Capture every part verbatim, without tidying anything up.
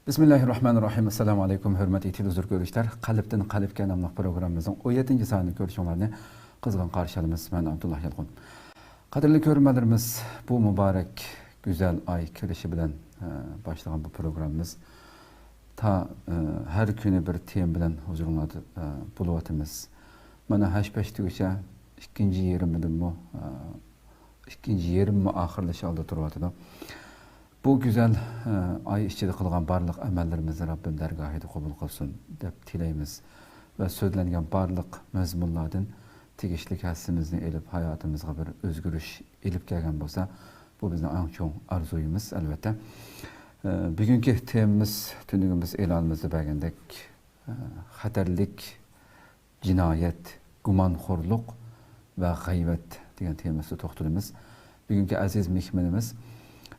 بىسمىللاھىررەھمانىررەھىم. ئەسسالامۇئەلەيكۇم، ھۆرمەتلىك تېلېۋىزور كۆرۈشلەر. قەلبتىن قەلبكە ناملىق پروگراممىمىزنىڭ ئون يەتتىنچى سانىنى كۆرۈشۈڭلارنى قىزغىن قارشى ئالىمىز. مەن ئابدۇللا يالقۇن. قەدىرلىك كۆرۈرمەنلىرىمىز، بۇ مۇبارەك گۈزەل ئاي كىرىشى بىلەن، ئە، باشلىغان بۇ پروگراممىمىز تا، ئە، ھەر كۈنى بىر تېما بىلەن ھۇزۇرۇڭلاردا، ئە، بولۇۋاتىمىز. مانا ھەش-پەش تۈگىسە ئىككىنچى يېرىمىدىنمۇ، ئە، ئىككىنچى يېرىممۇ ئاخىرلىشىش ئالدىدا تۇرۇۋاتىدۇ. بۇ گۈزەل، ئە، ئاي ئىچىدە قىلغان بارلىق ئەمەللىرىمىزنى رەببىم دەرگاھىدا قوبۇل قىلسۇن دەپ تىلەيمىز. ۋە سۆزلەنگەن بارلىق مەزمۇنلاردىن تېگىشلىك ھەسسىمىزنى ئېلىپ، ھاياتىمىزغا بىر ئۆزگىرىش ئېلىپ كەلگەن بولسا، بۇ بىزنىڭ ئەڭ چوڭ ئارزۇيىمىز، ئەلۋەتتە. ئە، بۈگۈنكى تېمىمىز، تۈنۈگۈن بىز ئېلانىمىزدا بەرگەندەك، ئە، خەتەرلىك جىنايەت، گۇمانخورلۇق ۋە غەيۋەت دېگەن تېمىسىدا توختىلىمىز. بۈگۈنكى ئەزىز مېھمىنىمىز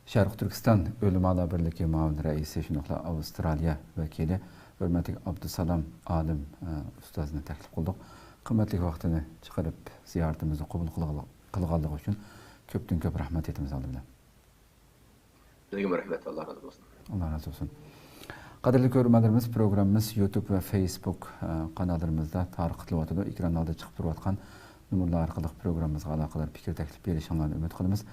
شەرقىي تۈركىستان ئۆلىمالار بىرلىكى مۇئاۋىن رەئىسى، شۇنداقلا ئاۋسترالىيە ۋەكىلى ھۆرمەتلىك ئابدۇسالام ئالىم، ئە، ئۇستازنى تەكلىپ قىلدۇق. قىممەتلىك ۋاقتىنى چىقىرىپ زىيارىتىمىزنى قوبۇل قىلغانلىقى ئۈچۈن كۆپتىن كۆپ رەھمەت ئېيتىمىز ئالدى بىلەن. سىزگىمۇ رەھمەت، ئاللا رازى بولسۇن. ئاللا رازى بولسۇن. قەدىرلىك كۆرۈرمەنلىرىمىز، پروگراممىمىز يۇتۇب ۋە فېيسبۇك، ئە، قاناللىرىمىزدا تارقىتىلىۋاتىدۇ. ئېكران ئالدىدا چىقىپ تۇرۇۋاتقان نومۇرلار ئارقىلىق پروگراممىمىزغا ئالاقىدار پىكىر تەكلىپ بېرىشىڭلارنى ئۈمىد قىلىمىز.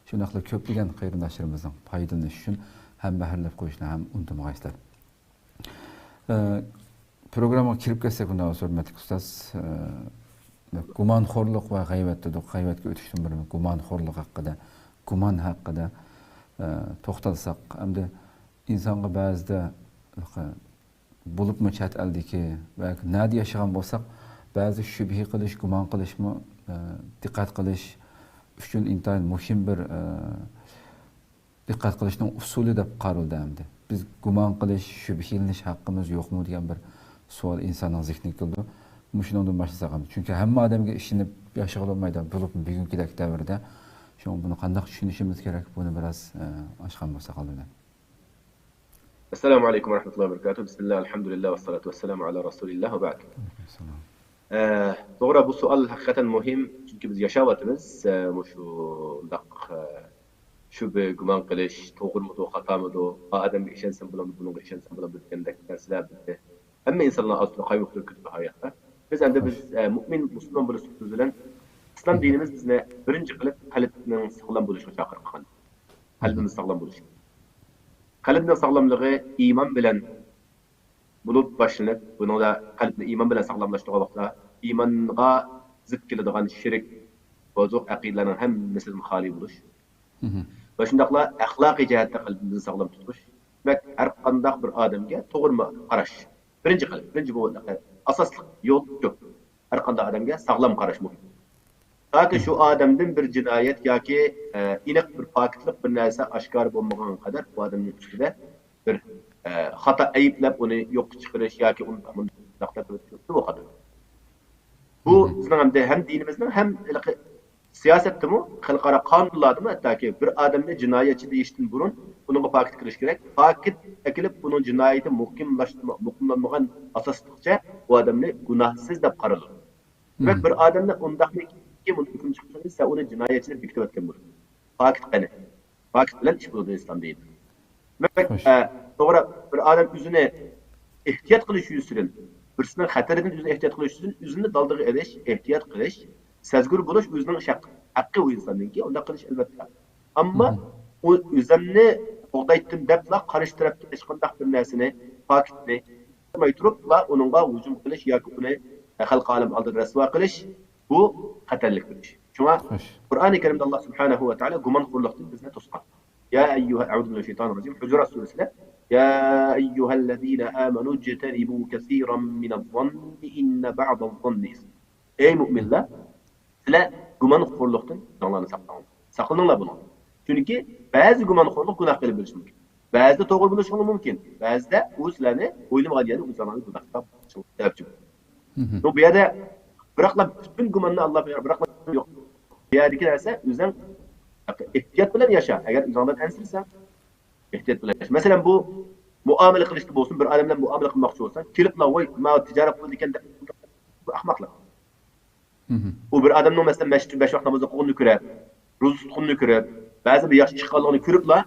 شۇنداقلا كۆپلىگەن قېرىنداشلىرىمىزنىڭ پايدىلىنىشى ئۈچۈن ھەممەھىرلەپ قويۇشنى ھەم ئۇنتۇمىغايسىلەر. ئە، پروگراممىغا كىرىپ كەتسەك، ئۇنداق بولسا، ھۆرمەتلىك ئۇستاز، ئە، گۇمانخورلۇق ۋە غەيۋەت دېدۇق. غەيۋەتكە ئۆتۈشتىن بۇرۇن گۇمانخورلۇق ھەققىدە، گۇمان ھەققىدە، ئە، توختالساق، ئەمدى ئىنسانغا بەزىدە، بولۇپمۇ چەت ئەلدىكى ۋە نەدە ياشىغان بولساق، بەزى شۈبھە قىلىش، گۇمان قىلىشمۇ، ئە، دىققەت قىلىش ئۈچۈن ئىنتايىن مۇھىم بىر، ئە، دىققەت قىلىشنىڭ ئۇسۇلى دەپ قارىلىدۇ ئەمدى. بىز گۇمان قىلىش، شۈبھىلىنىش ھەققىمىز يوقمۇ دېگەن بىر سوئال ئىنساننىڭ زېھنىگە كېلىدۇ. مۇشۇنىڭدىن باشلىساق ئەمدى. چۈنكى ھەممە ئادەمگە ئىشىنىپ ياشىغىلى بولمايدۇ، بولۇپمۇ بۈگۈنكىدەك دەۋردە. شۇڭا بۇنى قانداق چۈشىنىشىمىز كېرەك؟ بۇنى بىراز، ئە، ئاچقان بولساق ئالدى بىلەن. ئەسسالامۇ ئەلەيكۇم ۋە رەھمەتۇللاھى ۋە بەرىكاتۇھ. بىسمىللا، ئەلھەمدۇلىللا، ۋەسسالاتۇ ۋەسسالامۇ ئەلا رەسۇلىللا ۋە بەئد. ئەلەيكۇمسالام. ئە، توغرا، بۇ سوئال ھەقىقەتەن مۇھىم. چۈنكى بىز ياشاۋاتىمىز، ئە، مۇشۇنداق، ئە، شۈبھە، گۇمان قىلىش، توغرىمىدۇ، خاتامىدۇ، ئا ئادەمگە ئىشەنسەم بولامدۇ، بۇنىڭغا ئىشەنسەم بولامدۇ دېگەندەك نەرسىلەر بىزدە. ھەممە ئىنسانلار ئاستىدا قايمۇقتۇرۇپ كېتىدۇ ھاياتتا. بىز ئەمدى بىز، ئە، مۇئمىن، مۇسۇلمان بولۇش سۈپىتىمىز بىلەن ئىسلام دىنىمىز بىزنى بىرىنچى قىلىپ قەلبنىڭ ساغلام بولۇشىغا چاقىرغان. قەلبىمىز ساغلام بولۇشى. قەلبنىڭ ساغلاملىقى ئىمان بىلەن بولۇپ باشلىنىپ، بۇنىڭدا قەلبنى ئىمان بىلەن ساغلاملاشتۇرغان ۋاقىتتا ئىمانغا زىت كېلىدىغان شىرك، بۇزۇق ئەقىدىلەرنىڭ ھەممىسىدىن خالىي بولۇش. ۋە شۇنداقلا ئەخلاقىي جەھەتتە قەلبىمىزنى ساغلام تۇتۇش. دېمەك، ھەر قانداق بىر ئادەمگە توغرا قاراش. بىرىنچى قەلب، بىرىنچى بۇ ئاساسلىق يول شۇ. ھەر قانداق ئادەمگە ساغلام قاراش مۇھىم. تاكى شۇ ئادەمدىن بىر جىنايەت ياكى، ئە، ئېنىق بىر پاكىتلىق بىر نەرسە ئاشكارا بولمىغان قەدەر بۇ ئادەمنىڭ ئۈستىدە بىر، ئە، خاتا ئەيىبلەپ ئۇنى يوققا چىقىرىش ياكى ئۇنداق مۇنداق دەپ بولۇپتۇ بۇ قەدەر. بۇ بىزنىڭ ھەم، ھەم دىنىمىزنىڭ ھەم ھېلىقى سىياسەتتىمۇ، خەلقئارا قانۇنلاردىمۇ ھەتتاكى بىر ئادەمنى جىنايەتچى دېيىشتىن بۇرۇن ئۇنىڭغا پاكىت كىرىش كېرەك. پاكىت ئەكېلىپ ئۇنىڭ جىنايىتى مۇقىملاشتۇرما-، مۇقىملانمىغان ئاساسلىقچە بۇ ئادەمنى گۇناھسىز دەپ قارىلىدۇ. دېمەك، بىر ئادەمنى ئۇنداقمىكى، ئۇنى ھۆكۈم چىقىرىش، سەن ئۇنى جىنايەتچى دەپ بېكىتىۋەتكەن بولىدۇ. پاكىت قېنى؟ پاكىت بىلەن ئىش بولىدۇ ئىسلام دىنىدا. دېمەك، ئە، توغرا، بىر ئادەم ئۆزىنى ئېھتىيات قىلىش يۈزىسىدىن، بىرسىنىڭ خەتىرىدىن ئۆزىنى ئېھتىيات قىلىش يۈزىسىدىن ئۆزىنى دالدىغا ئېلىش، ئېھتىيات قىلىش، سەزگۈر بولۇش ئۆزىنىڭ ئىش ھەققى، ھەققى ئۇ ئىنساننىڭكى، ئۇنداق قىلىش ئەلۋەتتە. ئەمما ئۇ ئۆزۈمنى قوغدايتتىم دەپلا قارشى تەرەپكە ھېچقانداق بىر نەرسىنى، پاكىتنى قىلماي تۇرۇپلا ئۇنىڭغا ھۇجۇم قىلىش ياكى ئۇنى خەلقى ئالەم ئالدىدا رەسۋا قىلىش، بۇ خەتەرلىك بىر ئىش. شۇڭا قۇرئانى كەرىمدە ئاللا سۇبھانەھۇ ۋە تائالا گۇمانخورلۇقتىن بىزنى توسقان. يا أيها، أعوذ بالله من الشيطان الرجيم، ھۇجرات سۈرىسىدە، يا أيها الذين آمنوا اجتنبوا كثيرا من الظن إن بعض الظن إثم. ئەي مۇئمىنلار، سىلەر گۇمانخورلۇقتىن ئۆزۈڭلارنى ساقلىنىڭلار. ساقلىنىڭلار بۇنىڭدىن. چۈنكى بەزى گۇمانخورلۇق گۇناھ قىلىپ بېرىشى مۇمكىن. بەزىدە توغرا بولۇشىڭلار مۇمكىن. بەزىدە ئۇ سىلەرنى ئويلىمىغان يەردە ئۆزۈڭلارنى گۇناھقا سەۋەبچى بولىدۇ. شۇ بۇ يەردە بىراقلا پۈتۈن گۇماننى ئاللا بېرەر، بىراقلا يوق. بۇ يەردىكى نەرسە ئۆزۈڭ ئېھتىيات بىلەن ياشا. ئەگەر ئۆزۈڭدىن ئەنسىرىسەڭ، ئېھتىيات بىلەن ياشا. مەسىلەن، بۇ مۇئامىلە قىلىشتا بولسۇن، بىر ئادەم بىلەن مۇئامىلە قىلماقچى بولساڭ، كېلىپلا، ۋاي، ماۋۇ تىجارەت قىلىدىكەن دەپ، بۇ ئەخمەقلىق. ئۇ بىر ئادەمنىڭ، مەسىلەن، مەسچىتتە بەش ۋاق ناماز ئوقۇغىنىنى كۆرۈپ، روزا تۇتقىنىنى كۆرۈپ، بەزى بىر ياخشى ئىش قىلغانلىقىنى كۆرۈپلا،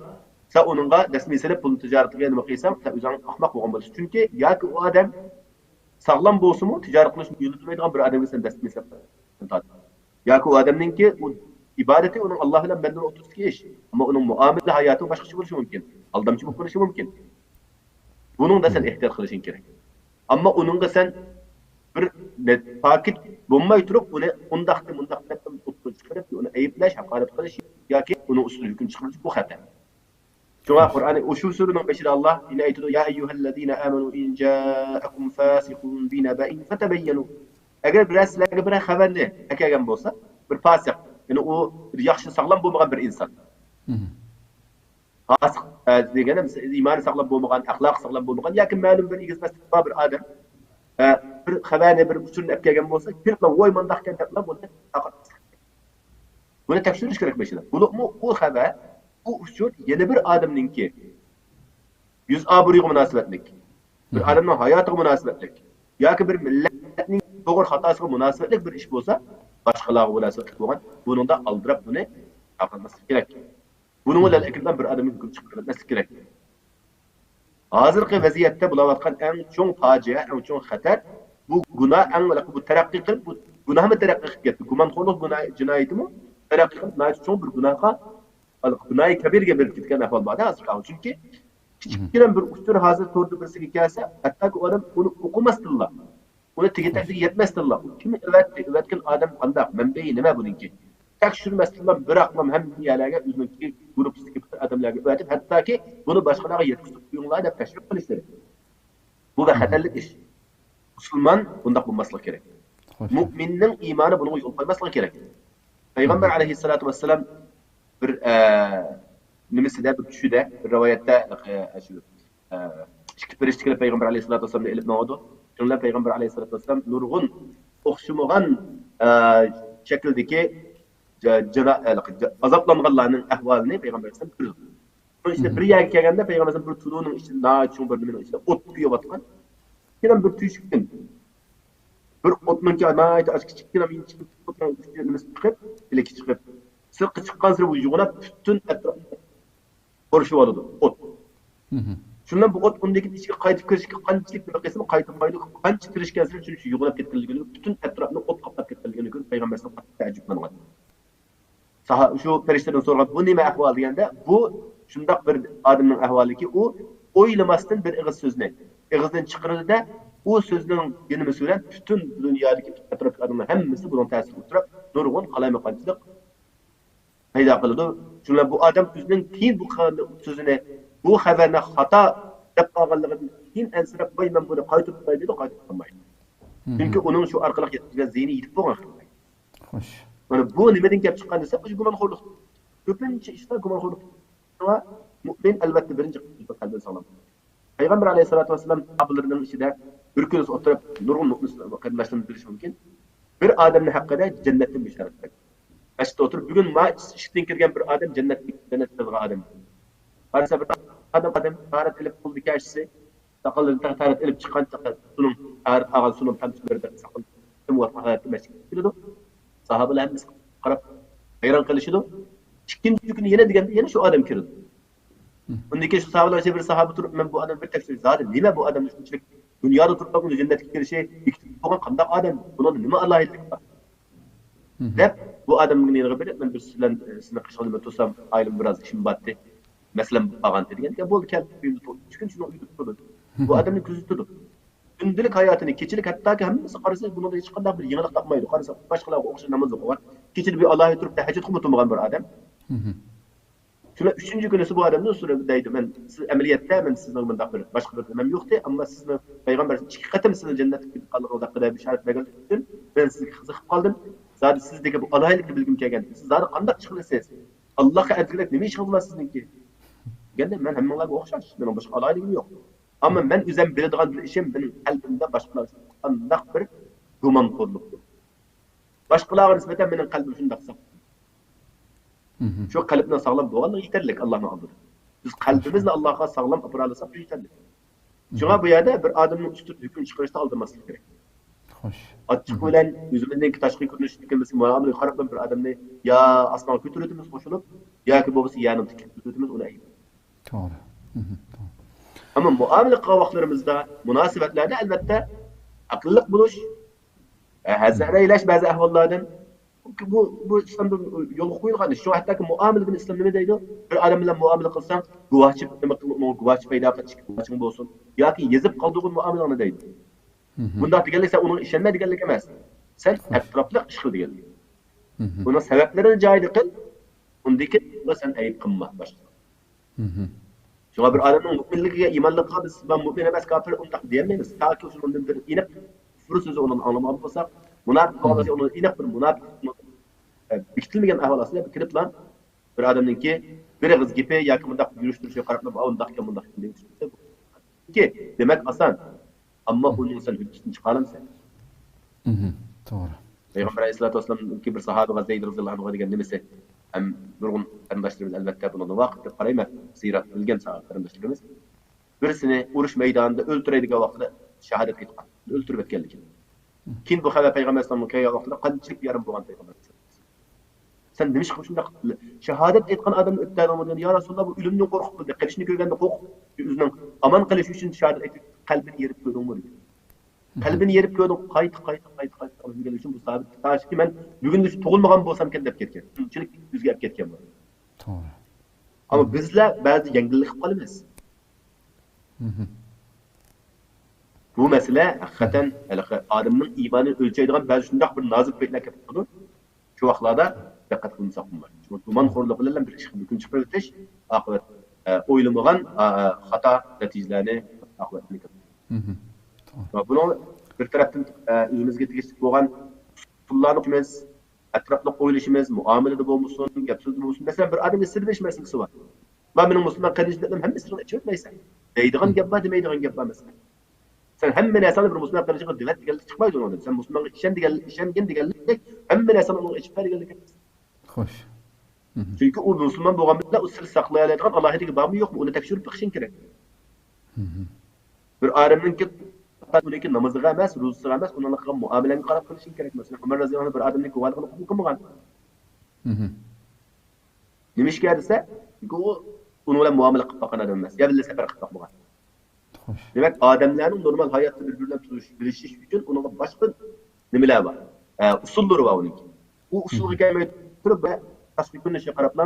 سەن ئۇنىڭغا دەسمىيە سېلىپ، پۇلنى تىجارەتكە نېمە قىلساڭ، سەن ئۆزۈڭ ئەخمەق بولغان بولىسەن. چۈنكى ياكى ئۇ ئادەم ساغلام بولسىمۇ، تىجارەت قىلىشنى يۈرگۈزمەيدىغان بىر ئادەمگە سەن دەسمىيە سېلىپ تارتىسەن. ياكى ئۇ ئادەمنىڭكى ئۇ ئىبادىتى ئۇنىڭ ئاللا بىلەن بەندىنىڭ ئوتتۇرىسىدىكى ئىش. ئەمما ئۇنىڭ مۇئامىلە ھاياتى باشقىچە بولۇشى مۇمكىن. ئالدامچى بولۇپ قېلىشى مۇمكىن. بۇنىڭدا سەن ئېھتىيات قىلىشىڭ كېرەك. ئەمما ئۇنىڭغا سەن بىر نە-، پاكىت بولماي تۇرۇپ، ئۇنى ئۇنداقتى، مۇنداقتى دەپ ئوتتۇرىغا چىقىرىپ، ئۇنى ئەيىبلەش، ھاقارەت قىلىش ياكى ئۇنىڭ ئۈستىدە ھۆكۈم چىقىرىش، بۇ خەتەر. شۇڭا قۇرئانى ئۇشۇ سۈرىنىڭ بېشىدا ئاللا يەنە ئېيتىدۇ، يا ئەييۇھەللەزىنە ئامەنۇ ئىن جائەكۇم فاسىقۇن بىنەبەئىن فتەبەييەنۇ. ئەگەر بىرەر سىلەرگە بىرەر خەۋەرنى ئەكەلگەن بولسا، بىر پاسىق، يەنى ئۇ بىر ياخشى ساغلام بولمىغان بىر ئىنسان. پاسىق، ئە، دېگەنىم ئىمانى ساغلام بولمىغان، ئەخلاقى ساغلام بولمىغان ياكى مەلۇم بىر ئېگىز پەسلىكى بار بىر ئادەم، ئە، بىر خەۋەرنى، بىر ئۇچۇرنى ئەپ كەلگەن بولسا، كېلىپلا ۋوي مانداقكەن دەپلا بۇنى تارقاتماسلىق كېرەك. بۇنى تەكشۈرۈش كېرەك بېشىدا. بولۇپمۇ ئۇ خەۋەر، ئۇ ئۇچۇر يەنە بىر ئادەمنىڭكى يۈز ئابرۇيىغا مۇناسىۋەتلىك، بىر ئادەمنىڭ ھاياتىغا مۇناسىۋەتلىك ياكى بىر مىللەتنىڭ توغرا خاتاسىغا مۇناسىۋەتلىك بىر ئىش بولسا، باشقىلارغا مۇناسىۋەتلىك بولغان، بۇنىڭدا ئالدىراپ بۇنى تارقاتماسلىق كېرەك. بۇنىڭ بىلەن ئەكىلگەن بىر ئادەمگە ھۆكۈم چىقىرىۋەتمەسلىك كېرەك. ھازىرقى ۋەزىيەتتە بولۇۋاتقان ئەڭ چوڭ پاجىئە، ئەڭ چوڭ خەتەر، بۇ گۇناھ ئەڭ بۇ تەرەققىي قىلىپ، بۇ گۇناھمۇ تەرەققىي قىلىپ كەتتى. گۇمانخورلۇق گۇناھ، جىنايىتىمۇ تەرەققىي قىلىپ، ناھايىتى چوڭ بىر گۇناھقا، گۇناھى كەبىرگە بېرىپ كەتكەن ئەھۋال بار ھازىرقى. چۈنكى كىچىككىنە بىر ئۇچۇر ھازىر توردا بىرسىگە كەلسە، ھەتتاكى ئۇ ئادەم ئۇنى ئوقۇماستىنلا، ئۇنى تېگى تەكتىگە يەتمەستىنلا، ئۇ كىم ئەۋەتتى، ئەۋەتكەن ئادەم قانداق، مەنبەيى نېمە بۇنىڭكى؟ تەكشۈرمەستىنلا بىراقلا ھەممە يەرلەرگە ئۆزىنىڭكى گۇرۇپپىسىدىكى بىر ئادەملەرگە ئەۋەتىپ، ھەتتاكى بۇنى باشقىلارغا يەتكۈزۈپ قويۇڭلار دەپ تەشۋىق قىلىشلىرى. بۇ بىر خەتەرلىك ئىش. مۇسۇلمان بۇنداق بولماسلىقى كېرەك. مۇئمىننىڭ ئىمانى بۇنىڭغا يول قويماسلىقى كېرەك. پەيغەمبەر ئەلەيھىسسالاتۇ ۋەسسالام بىر، ئە، نېمىسىدە، بىر چۈشىدە، بىر رىۋايەتتە، ئە، شۇ، ئە، ئىككى پەرىشتە كېلىپ پەيغەمبەر ئەلەيھىسسالاتۇ ۋەسسالامنى ئېلىپ ماڭىدۇ. شۇنىڭ بىلەن پەيغەمبەر ئەلەيھىسسالاتۇ ۋەسسالام نۇرغۇن ئوخشىمىغان، ئە، شەكىلدىكى جا-، جانا-، ئە، جا-، ئازابلانغانلارنىڭ ئەھۋالىنى پەيغەمبەر ئەلەيھىسسالام كۆرىدۇ. شۇنىڭ ئىچىدە بىر يەرگە كەلگەندە پەيغەمبەر ئەلەيھىسسالام بىر تونۇرنىڭ ئىچىدە، ناھايىتى چوڭ بىر نېمىنىڭ ئىچىدە ئوت كۆيۈۋاتقان. كېيىن بىر تۆشۈكتىن بىر ئوتنىڭكى ناھايىتى ئاز كىچىككىنە ئىنچىكە نېمىسى چىقىپ، پىلىكى چىقىپ، سىرتقا چىققانسېرى بۇ يوغىناپ پۈتۈن ئەتراپنى قورشىۋالىدۇ ئوت. شۇندىن بۇ ئوت ئۇندىن كېيىن ئىچىگە قايتىپ كىرىشكە قانچىلىك نېمە قىلسىمۇ قايتىپ قايتىدۇ. قانچە تىرىشكەنسېرى شۇنچە يوغىناپ كەتكەنلىكىنى، پۈتۈن ئەتراپنى ئوت قاپلاپ كەتكەنلىكىنى كۆرۈپ پەيغەمبەر ئەلەيھىسسالام قاتتىق تەئەججۈپلەنگەن. ساھا-، شۇ پەرىشتىدىن سورىغان، بۇ نېمە ئەھۋال دېگەندە، بۇ شۇنداق بىر ئادەمنىڭ ئەھۋالىكى، ئۇ ئويلىماستىن بىر ئېغىز سۆزنى ئېغىزدىن چىقىرىدۇ-دە، ئۇ سۆزنىڭ يېنىمىسى بىلەن پۈتۈن دۇنيادىكى ئەتراپتىكى ئادەملەر ھەممىسى بۇنىڭ تەسىرىگە ئۇچراپ، نۇرغۇن قالايمىقانچىلىق پەيدا قىلىدۇ. شۇنىڭ بىلەن بۇ ئادەم ئۆزىنىڭ كېيىن بۇ قىلغان سۆزىنى، بۇ خەۋەرنى خاتا دەپ قالغانلىقىدىن كېيىن ئەنسىرەپ، ۋاي، مەن بۇنى قايتۇرۇپ بېرەي دېدى، قايتۇرۇپ بولمايدۇ. چۈنكى ئۇنىڭ شۇ ئارقىلىق يەتكۈزگەن زىيىنى يېتىپ بولغان خەۋەر. خوش. مانا بۇ نېمىدىن كېلىپ چىققان دېسە، مۇشۇ گۇمانخورلۇق. كۆپىنچە ئىشلار گۇمانخورلۇق. شۇڭا مۇئمىن ئەلۋەتتە بىرىنچى قەلبىنى ساغلام. پەيغەمبەر ئەلەيھىسسالاتۇ ۋەسسالام ساھابىلىرىنىڭ ئىچىدە بىر كۈنى ئولتۇرۇپ، نۇرغۇن مۇئمىن قېرىنداشلىرىمىز بىلىشى مۇمكىن. بىر ئادەمنى ھەققىدە جەننەتتىن بېشارەت بەردى. مەسچىتتە ئولتۇرۇپ، بۈگۈن ما ئىشىكتىن كىرگەن بىر ئادەم جەننەتكە، جەننەتكە كىرىدىغان ئادەم. قارىسا بىر ئادەم، ئادەم تاھارەت ئېلىپ قولىدا كاشىسى، ساقاللىرىنى تاھارەت ئېلىپ چىققان چاغدا سۇنىڭ، تاھارەت ئالغان سۇنىڭ تامچىلىرىدا ساقال تېمىۋاتقان ھالەتتە مەسچىتكە كىرىدۇ. ساھابىلەر ھەممىسى قاراپ ھەيران قېلىشىدۇ. ئىككىنچى كۈنى يەنە دېگەندە يەنە شۇ ئادەم كىرىدۇ. ئۇندىن كېيىن شۇ ساھابىلەر ئىچىدە بىر ساھابە تۇرۇپ، مەن بۇ ئادەمنى بىر تەكشۈرۈپ، زادى نېمە بۇ ئادەمنى شۇنچىلىك دۇنيادا تۇرۇپلا ئۇنى جەننەتكە كىرىشى بېكىتىپ بولغان قانداق ئادەم؟ بۇنىڭدا نېمە ئالاھىدىلىك بار؟ دەپ، بۇ ئادەمنىڭ يېنىغا بېرىپ، مەن بىر سىز بىلەن، ئە، سىزنىڭ قېشىڭىزدا مەن تۇرسام، ئائىلىمدە بىراز ئىشىم بارتى، مەسىلەم بولۇپ قالغانتى دېگەنىكەن، بولدى، كەل، ئۆيۈمدە تۇر. ئۈچ كۈن شۇنىڭ ئۆيىدە تۇرىدۇ. بۇ ئادەمنى كۆزىتىدۇ. كۈندىلىك ھاياتىنى، كېچىلىك، ھەتتاكى ھەممىسى قارىسا، بۇنىڭدا ھېچقانداق بىر يېڭىلىق تاپمايدۇ. قارىسا، باشقىلارغا ئوخشاش ناماز ئوقۇغان، كېچىدە بىر ئالاھىدە تۇرۇپ، تەھەججۇدقىمۇ تۇرمىغان بىر ئادەم. شۇنىڭ ئۈچىنچى كۈنىسى بۇ ئادەمدىن سورىدى، دەيدۇ، مەن سىز ئەمەلىيەتتە، مەن سىزنىڭ مۇنداق بىر باشقا بىر نېمەم يوقتى، ئەمما سىزنى پەيغەمبەر ئىككى قېتىم سىزنى جەننەتكە كىرىپ قالغانلىقىدا بىشارەت بەرگەنلىكى ئۈچۈن مەن سىزگە قىزىقىپ قالدىم. زادى سىزدىكى بۇ ئالاھىدىلىكنى بىلگۈم كەلگەن. سىز زادى قانداق ئىش قىلىسىز؟ ئاللاھقا ئەركىنلىك نېمە ئىشىڭىز بار سىزنىڭكى؟ دېگەندە، مەن ھەممىڭلارغا ئوخشاش، مېنىڭ باشقا ئالاھىدىلىكىم يوق. ئەمما مەن ئۆزۈم بىلىدىغان بىر ئىشىم، مېنىڭ قەلبىمدە باشقىلار ئۈچۈن قانداق بىر گۇمانخورلۇق يوق. باشقىلارغا نىسبەتەن مېنىڭ قەلبىم شۇنداق ساق. شۇ قەلبنىڭ ساغلام بولغانلىقى يېتەرلىك ئاللانىڭ ئالدىدا. بىز قەلبىمىزنى ئاللاغا ساغلام ئاپىرالىساق، شۇ يېتەرلىك. شۇڭا بۇ يەردە بىر ئادەمنىڭ ئۈستىدە ھۆكۈم چىقىرىشتا ئالدىرىماسلىق كېرەك. خوش. ئاچچىق بىلەن ئۆزىمىزنىڭكى تاشقى كۆرۈنۈشىدىكى مۇئامىلىگە قاراپ بىر ئادەمنى يا ئاسمانغا كۆتۈرۈۋېتىمىز قوشۇلۇپ، ياكى بولمىسا يەرنىڭ تېگىگە كۆتۈرۈۋېتىمىز، ئۇنى ئەيىب. توغرا. مم، توغرا. ئەمما مۇئامىلە قىلغان ۋاقىتلىرىمىزدا، مۇناسىۋەتلەردە ئەلۋەتتە ئەقىللىق بولۇش، ھەزەر ئەيلەش بەزى ئەھۋاللاردىن. بۇ، بۇ ئىسلامدا يولغا قويۇلغان ئىش. شۇڭا ھەتتاكى مۇئامىلىدىن ئىسلام نېمە دەيدۇ؟ بىر ئادەم بىلەن مۇئامىلە قىلساڭ، گۇۋاھچى، نېمە قىل، ئۇنىڭغا گۇۋاھچى پەيدا قىل، ئىككى گۇۋاھچىڭ بولسۇن. ياكى يېزىپ قالدۇرغىن مۇئامىلەڭنى دەيدۇ. مم. بۇنداق دېگەنلىك سەن ئۇنىڭغا ئىشەنمە دېگەنلىك ئەمەس. سەن ئەتراپلىق ئىش قىل دېگەنلىك. مم. ئۇنىڭ سەۋەبلىرىنى جايىدا قىل، ئۇندىن كېيىن سەن ئەيىب قىلما باشقىلارغا. مم. شۇڭا بىر ئادەمنىڭ مۇئمىنلىكىگە، ئىمانلىقىغا بىز مەن مۇئمىن ئەمەس، كاپىر ئۇنداق دېيەلمەيمىز. تاكى ئۇنىڭدىن بىر ئېنىق كۇفر سۆزى ئۇنى ئاڭلىمىغان بولساق، مۇناپىق بولغان بولسا ئۇنى ئېنىق بىر مۇناپىق، ئە، بېكىتىلمىگەن ئەھۋال ئاستىدا كىرىپلا بىر ئادەمنىڭكى بىر ئېغىز گېپى ياكى مۇنداق يۈرۈش تۇرۇشىغا قاراپلا، ئۇنداقكەن، مۇنداقكەن دېيىش. دېمەك ئاسان. ئەمما ئۇنىڭ سەن ھۆججىتىنى چىقارالامسەن؟ مم، توغرا. پەيغەمبەر ئەلەيھىسسالاتۇ ۋەسسالامنىڭكى بىر ساھابىغا زەيد رەزىياللاھۇ ئەنھۇغا دېگەن نېمىسى؟ ھەم نۇرغۇن قېرىنداشلىرىمىز ئەلۋەتتە بۇنىڭدىن ۋاقىپ دەپ قارايمەن. سىيرات بىلگەن ساھابە قېرىنداشلىرىمىز. بىرسىنى ئۇرۇش مەيدانىدا ئۆلتۈرەي دېگەن ۋاقتىدا شاھادەت ئېيتقان. ئۆلتۈرۈپ ئەتكەنلىكىنى. كېيىن بۇ خەۋەر پەيغەمبەر ئەلەيھىسسالامغا كەلگەن ۋاقتىدا قانچىلىك بىئارام بولغان پەيغەمبەر. سەن نېمىشقا شۇنداق شاھادەت ئېيتقان ئادەمنى ئۆلتۈردۈڭ دېگەندە، يا رەسۇلاللا، بۇ ئۆلۈمدىن قورقۇپ، قېرىشنى كۆرگەندە قورقۇپ، ئۆزىنىڭ ئامان قېلىشى ئۈچۈن شاھادەت ئېيتىپ، قەلبىنى يېرىپ كۆردۈڭمۇ دېدى. قەلبىنى يېرىپ كۆردۈڭ، قايتا، قايتا، قايتا، قايتا قىلىپ يۈرگەنلىكى ئۈچۈن بۇ ساھابە تاشكى مەن بۈگۈنگىچە تۇغۇلمىغان بولسامكەن دەپ كەتكەن. شۇنچىلىك ئۆزگە ئەپ كەتكەن بۇ. توغرا. ئەمما بىزلەر بەزىدە يەڭگىللىك قىلىپ قالىمىز. بۇ مەسىلە ھەقىقەتەن ھېلىقى ئادەمنىڭ ئىمانىنى ئۆلچەيدىغان بەزى شۇنداق بىر نازۇك پەيتلەر كېلىپ قالىدۇ. شۇ ۋاقىتلاردا دىققەت قىلمىساق بولمايدۇ. چۈنكى گۇمانخورلۇق بىلەن بىر ئىشقا ھۆكۈم چىقىرىۋېتىش ئاقىۋەت، ئە، ئويلىمىغان، ئا، ئا، خاتا نەتىجىلەرنى ئاقىۋەتتىن كەلتۈرىدۇ. ۋە بۇنىڭ بىر تەرەپتىن، ئە، ئۆزىمىزگە تېگىشلىك بولغان ئۇسۇللارنى ئوقۇيمىز، ئەتراپلىق ئويلىشىمىز، مۇئامىلىدە بولمىسۇن، گەپ سۆزدە بولمىسۇن. مەسىلەن، بىر ئادەمگە سىر بېرىش مەسىلىسى بار. ما مېنىڭ مۇسۇلمان قېرىندىشىم دەپ ھەممە سىرىڭنى ئېچىۋەتمەيسەن. دەيدىغان گەپ بار، دېمەيدىغان گەپ بار مەسىلەن. سەن ھەممە نەرسەڭنى بىر مۇسۇلمان قېرىندىشىڭغا دېۋەت دېگەنلىك چىقمايدۇ ئۇنىڭدىن. سەن مۇسۇلمانغا ئىشەن دېگەن، ئىشەنگىن دېگەنلىك، ھەممە نەرسەڭنى ئۇنىڭغا ئېچىپ بەر دېگەنلىك ئەمەس. خوش. چۈنكى ئۇ مۇسۇلمان بولغان بىلەن ئۇ سىر ساقلىيالايدىغان ئالاھىدىلىكى بارمۇ يوقمۇ، ئۇنى تەكشۈرۈپ بېقىشىڭ كېرەك. بىر ئادەمنىڭكى، ئۇنىڭكى نامىزىغا ئەمەس، روزىسىغا ئەمەس، ئۇنىڭ قىلغان مۇئامىلەڭگە قاراپ قىلىشىڭ كېرەك. مەسىلەن، ئۆمەر رەزىياللاھۇ ئەنھۇ بىر ئادەمنىڭكى ۋالىدىغىنى قوبۇل قىلمىغان. نېمىشقا دېسە، چۈنكى ئۇ ئۇنىڭ بىلەن مۇئامىلە قىلىپ باققان ئادەم ئەمەس، يا بىللە سەپەر قىلىپ باقمىغان. خوش. دېمەك، ئادەملەرنىڭ نورمال ھاياتتا بىر-بىرى بىلەن تونۇشۇش، بىلىشىش ئۈچۈن ئۇنىڭغا باشقا نېمىلەر بار، ئە، ئۇسۇللىرى بار ئۇنىڭكى. ئۇ ئۇسۇلغا كەلمەي تۇرۇپ، بىر تاشقى كۆرۈنۈشىگە قاراپلا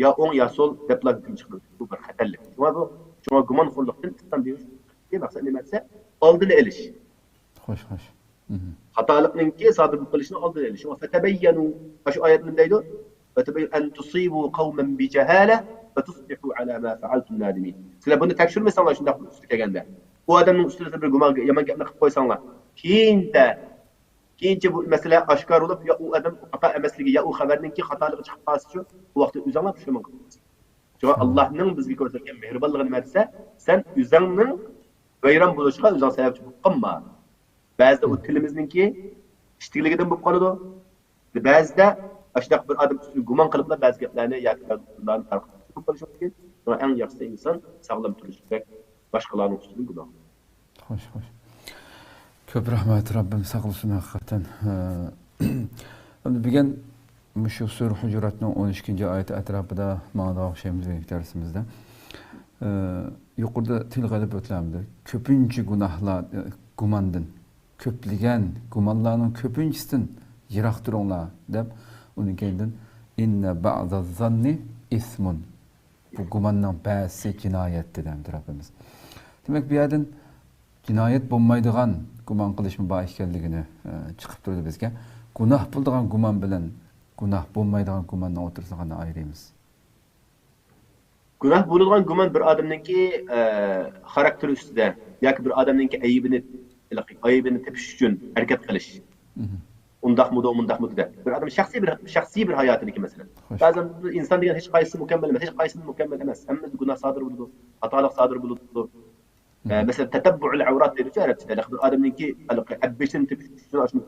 يا ئوڭ، يا سول دەپلا ھۆكۈم چىقىرىدۇ. بۇ بىر خەتەرلىك. شۇڭا بۇ، شۇڭا گۇمانخورلۇقتىن ئىسلام دىنى مەقسەت نېمە دېسە، ئالدىنى ئېلىش. خوش، خوش. خاتالىقنىڭكى سادىر بولۇپ قېلىشىنىڭ ئالدىنى ئېلىش. شۇڭا فتبينوا، شۇ ئايەت نېمە دەيدۇ؟ فتبين أن تصيبوا قوما بجهالة فتصبحوا على ما فعلتم نادمين. سىلەر بۇنى تەكشۈرمىسەڭلار، شۇنداق بىر ئۈستىگە كەلگەندە، ئۇ ئادەمنىڭ ئۈستىدە بىر گۇمان، يامان گەپنى قىلىپ قويساڭلار، كېيىنچە، كېيىنچە بۇ مەسىلە ئاشكارا بولۇپ، يا ئۇ ئادەم خاتا ئەمەسلىكى، يا ئۇ خەۋەرنىڭكى خاتالىقى چىقىپ قالسىچۇ، ئۇ ۋاقىتتا ئۆزۈڭلار پۇشايمان قىلىسىز. شۇڭا ئاللاھنىڭ بىزگە كۆرسەتكەن مېھرىبانلىقى نېمە دېسە، سەن ئۆزۈڭنىڭ ۋەيران بولۇشىغا ئۆزۈڭ سەۋەبچى بولۇپ قالما. بەزىدە ئۇ تىلىمىزنىڭكى ئىشتىكلىكىدىن بولۇپ قالىدۇ. بەزىدە ئاشۇنداق بىر ئادەم ئۈستىدە گۇمان قىلىپلا بەزى گەپلەرنى ياكى بىر نەرسىلەرنى تارقىتىپ بولۇپ قېلىشى مۇمكىن. شۇڭا ئەڭ ياخشىسى ئىنسان ساغلام تۇرۇشى كېرەك، باشقىلارنىڭ ئۈستىدىن گۇمان قىلماي. خوش، خوش. كۆپ رەھمەت، رەببىم ساقلىسۇن ھەقىقەتەن. ئەمدى بۈگۈن مۇشۇ سۈرە ھۇجۇراتنىڭ ئون ئىككىنچى ئايىتى ئەتراپىدا ماڭىدىغان ئوخشايمىز بۈگۈنكى دەرسىمىزدە. ئە، يۇقىرىدا تىلغا ئېلىپ ئۆتكەنىمدەك، كۆپىنچە گۇناھلار، ئە، گۇماندىن، كۆپلىگەن گۇمانلارنىڭ كۆپىنچىسىدىن يىراق تۇرۇڭلار دەپ، ئۇنىڭ كەينىدىن، إن بعض الظن إثم. بۇ گۇماننىڭ بەزىسى جىنايەت دېدى ھەمدە رەببىمىز. دېمەك، بۇ يەردىن جىنايەت بولمايدىغان گۇمان قىلىشمۇ بار ئىكەنلىكىنى، ئە، چىقىپ تۇرىدۇ بىزگە. گۇناھ بولىدىغان گۇمان بىلەن گۇناھ بولمايدىغان گۇماننىڭ ئوتتۇرىسىنى قانداق ئايرىيمىز؟ گۇناھ بولىدىغان گۇمان بىر ئادەمنىڭكى، ئە، خاراكتېرى ئۈستىدە ياكى بىر ئادەمنىڭكى ئەيىبىنى، ئەيىبىنى تېپىش ئۈچۈن ھەرىكەت قىلىش. ئۇنداقمىدۇ، مۇنداقمىدۇ دەپ. بىر ئادەم شەخسىي بىر، شەخسىي بىر ھاياتىدىكى مەسىلە. خوش. بەزەن بىر ئىنسان دېگەن ھېچقايسىسى مۇكەممەل ئەمەس، ھېچقايسىمىز مۇكەممەل ئەمەس. ھەممىمىزدە گۇناھ سادىر بولىدۇ، خاتالىق سادىر بولىدۇ. ئە، مەسىلەن، تەتەببۇئۇل ئەۋرات دەيدۇ ئەرەبچىدە. بىر ئادەمنىڭكى ھېلىقى ئەببىشىنى تېپىش ئۈچۈن ئاشۇنى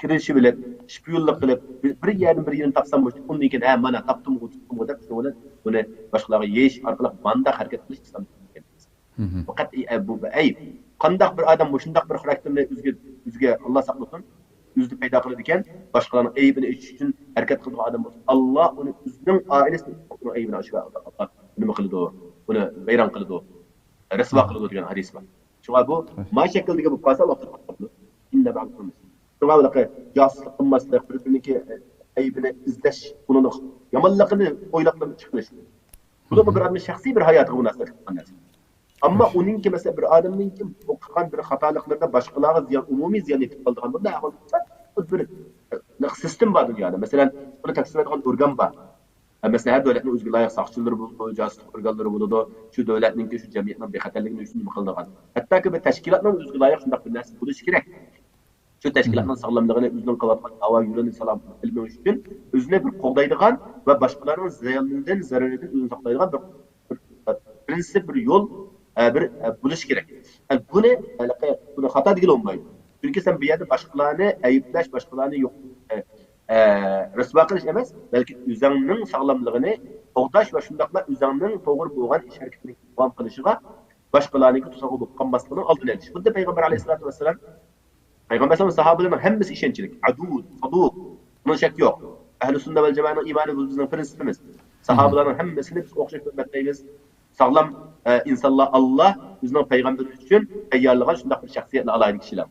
كىرىشى بىلەن، شپىيونلۇق قىلىپ، بىر، بىر يەردىن بىر يېرىنى تاپسام، ئۇندىن كېيىن، ھە، مانا تاپتىمغۇ، تۇتتۇمغۇ دەپ، شۇنىڭ بىلەن بۇنى باشقىلارغا يېيىش ئارقىلىق مانداق ھەرىكەت قىلىش ئىسلام دىنىدا. بۇ قەتئىي ئەيب، بۇ بىر ئەيب. قانداق بىر ئادەم مۇشۇنداق بىر خاراكتېرنى ئۆزىگە، ئۆزىگە، ئاللا ساقلىسۇن، ئۆزىدە پەيدا قىلىدىكەن، باشقىلارنىڭ ئەيىبىنى ئېچىش ئۈچۈن ھەرىكەت قىلىدىغان ئادەم بولسا، ئاللا ئۇنى ئۆزىنىڭ ئائىلىسىنى ئۇنىڭ ئەيىبىنى ئاشۇرار. نېمە قىلىدۇ، ئۇنى ۋەيران قىلىدۇ، رەسۋا قىلىدۇ دېگەن ھەدىس بار. شۇڭا بۇ ما شەكىلدىكى بولۇپ قالسا، ۋاقتى قالىپتۇ. شۇڭا بۇ جاسۇسلۇق قىلماسلىق، بىر-بىرىنىڭكى ئەيىبىنى ئىزدەش، ئۇنىڭ يامانلىقىنى ئويلاپ چىقىرىش. بۇ بىر ئادەمنىڭ شەخسىي بىر ھاياتىغا مۇناسىۋەتلىك قىلغان نەرسە. ئەمما ئۇنىڭكى، مەسىلەن، بىر ئادەمنىڭكى بۇ قىلغان بىر خاتالىقلىرىدا باشقىلارغا زىيان، ئومۇمىي زىيان يېتىپ قالىدىغان بۇنداق ئەھۋال بولسا، بۇ بىر، بىر سىستېما بار دۇنيادا. مەسىلەن، بۇنى تەكشۈرىدىغان ئورگان بار. ھە، مەسىلەن، ھەر دۆلەتنىڭ ئۆزىگە لايىق ساقچىلىرى بولىدۇ، جاسۇسلۇق ئورگانلىرى بولىدۇ. شۇ دۆلەتنىڭكى، شۇ جەمئىيەتنىڭ بىخەتەرلىكىنى ئۈچۈن نېمە قىلىدىغان. ھەتتاكى بىر تەشكىلاتنىڭ ئۆزىگە لايىق شۇنداق بىر نەرسە بولۇشى كېرەك. شۇ تەشكىلاتنىڭ ساغلاملىقىنى، ئۆزىنىڭ قىلىۋاتقان داۋا يولىنى ساغلام ئېلىپ مېڭىش ئۈچۈن ئۆزىنى بىر قوغدايدىغان ۋە باشقىلارنىڭ زىيىنىدىن، زەرىرىدىن ئۆزىنى ساقلايدىغان بىر، بىر، بىر پىرىنسىپ، بىر يول، ئە، بىر، ئە، بولۇشى كېرەك. ئە، بۇنى، ھېلىقى، بۇنى خاتا دېگىلى بولمايدۇ. چۈنكى سەن بۇ يەردە باشقىلارنى ئەيىبلەش، باشقىلارنى يوق، ئە، ئە، رىسۋا قىلىش ئەمەس، بەلكى ئۆزۈڭنىڭ ساغلاملىقىنى قوغداش ۋە شۇنداقلا ئۆزۈڭنىڭ توغرا بولغان ئىش ھەرىكىتىنى داۋام قىلىشىغا باشقىلارنىڭكى توسالغۇ بولۇپ قالماسلىقىنىڭ ئالدىنى ئېلىش. خۇددى پەيغەمبەر ئەلەيھىسسالاتۇ ۋەسسالام، پەيغەمبەر ئەلەيھىسسالام ساھابىلىرىنىڭ ھەممىسى ئىشەنچلىك، ئەدۇل، سادۇق، بۇنىڭ شەككى يوق. ئەھلى سۈننە ۋەل جامائەنىڭ ئىمانى، بۇ بىزنىڭ پىرىنسىپىمىز. ساھابىلارنىڭ ھەممىسىنى بىز ئوخشاش ھۆرمەتلەيمىز. ساغلام، ئە، ئىنسانلار ئاللا ئۆزىنىڭ پەيغەمبىرى ئۈچۈن تەييارلىغان شۇنداق بىر شەخسىيەتلەر، ئالاھىدە كىشىلەر.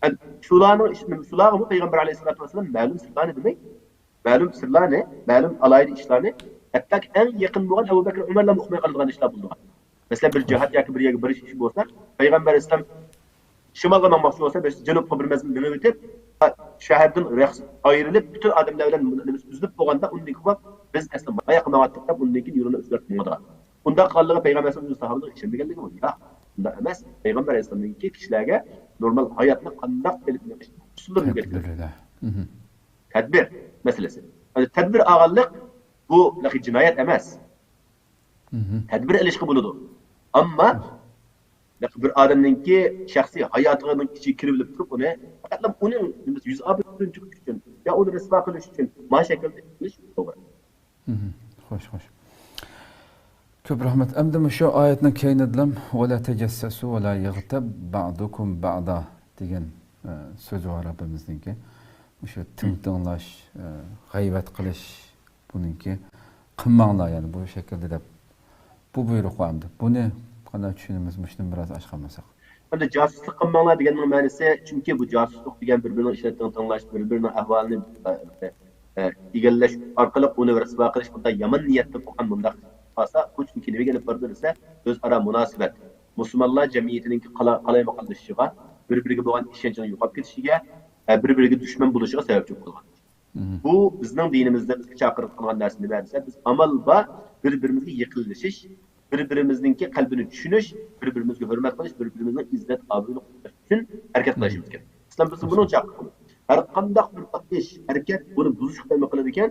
ئە، شۇلارنىڭ ئىچىدە، شۇلارغىمۇ پەيغەمبەر ئەلەيھىسسالاتۇ ۋەسسالام مەلۇم سىرلارنى دېمەي، مەلۇم سىرلارنى، مەلۇم ئالاھىدە ئىشلارنى، ھەتتاكى ئەڭ يېقىن بولغان ئەبۇ بەكرى، ئۆمەرلەرمۇ ئۇقماي قالىدىغان ئىشلار بولىدىغان. مەسىلەن، بىر جىھاد ياكى بىر يەرگە بېرىش ئىشى بولسا، پەيغەمبەر ئەلەيھىسسالام شىمالغا ماڭماقچى بولسا، بىر جەنۇبقا بىر مەزگىل مېڭىۋېتىپ، شەھەردىن رەخس ئايرىلىپ، پۈتۈن ئادەملەر بىلەن نېمىسى ئۈزۈلۈپ بولغاندا، ئۇندىن كېيىن بىز ئەسلى ما ياققا ماڭاتتۇق دەپ، ئۇندىن كېيىن يولىنى ئۆزگەرتىپ ماڭىدىغان. ئۇنداق قىلغانلىقى پەيغەمبەر ئەلەيھىسسالام ئۆز ساھابىلىرىغا ئىشەنمىگەنلىكى بۇ. ياق، ئۇنداق ئەمەس. پەيغەمبەر ئەلەيھىسسالامنىڭكى كىشىلەرگە نورمال ھاياتنى قانداق ئېلىپ مېڭىش ئۇسۇللىرىنى ئۆگەتكەن. تەدبىر مەسىلىسى. يەنى تەدبىر ئالغانلىق بۇ جىنايەت ئەمەس. تەدبىر ئېلىشقا بولىدۇ. ئەمما بىر ئادەمنىڭكى شەخسىي ھاياتىنىڭ ئىچىگە كىرىۋېلىپ تۇرۇپ، ئۇنى پەقەتلا ئۇنىڭ يۈز ئابرۇيىنى تۆكۈش ئۈچۈن يا ئۇنى رىسۋا قىلىش ئۈچۈن ما شەكىلدە قىلىش توغرا. خوش، خوش. كۆپ رەھمەت. ئەمدى مۇشۇ ئايەتنىڭ كەينىدىلا، ۋەلا تەجەسسەسۇ ۋەلا يەغتەب بەئدۇكۇم بەئدا دېگەن، ئە، سۆزى بار رەببىمىزنىڭكى. مۇشۇ تىڭ تىڭلاش، ئە، غەيۋەت قىلىش، بۇنىڭكى قىلماڭلار، يەنى بۇ شەكىلدە دەپ. بۇ بۇيرۇق بار ئەمدى. بۇنى قانداق چۈشىنىمىز؟ مۇشۇنى بىراز ئاچقان بولساق. ئەمدى جاسۇسلۇق قىلماڭلار دېگەننىڭ مەنىسى، چۈنكى بۇ جاسۇسلۇق دېگەن بىر-بىرىنىڭ ئىشىنى تىڭ تىڭلاش، بىر-بىرىنىڭ ئەھۋالىنى، ئە، ئە، ئىگىلەش ئارقىلىق ئۇنى رىسۋا قىلىش، بۇنداق يامان نىيەتتە بولغان بۇنداق قىلسا، بۇ چۈنكى نېمىگە ئېلىپ بارىدۇ دېسە، ئۆزئارا مۇناسىۋەت، مۇسۇلمانلار جەمئىيىتىنىڭكى قالا-، قالايمىقانلىشىشىغا، بىر-بىرىگە بولغان ئىشەنچنىڭ يوقاپ كېتىشىگە، ئە، بىر-بىرىگە دۈشمەن بولۇشىغا سەۋەبچى بولغان. بۇ بىزنىڭ دىنىمىزدە بىزگە چاقىرىپ قىلغان نەرسە نېمە دېسە، بىز ئامال بار بىر-بىرىمىزگە يېقىنلىشىش، بىر-بىرىمىزنىڭكى قەلبىنى چۈشىنىش، بىر-بىرىمىزگە ھۆرمەت قىلىش، بىر-بىرىمىزنىڭ ئىززەت ئابرۇيىنى قوغداش ئۈچۈن ھەرىكەت قىلىشىمىز كېرەك. ئىسلام بىزگە بۇنى چاقىرىدۇ. ھەر قانداق بىر ئىش، ھەرىكەت بۇنى بۇزۇشقا نېمە قىلىدىكەن؟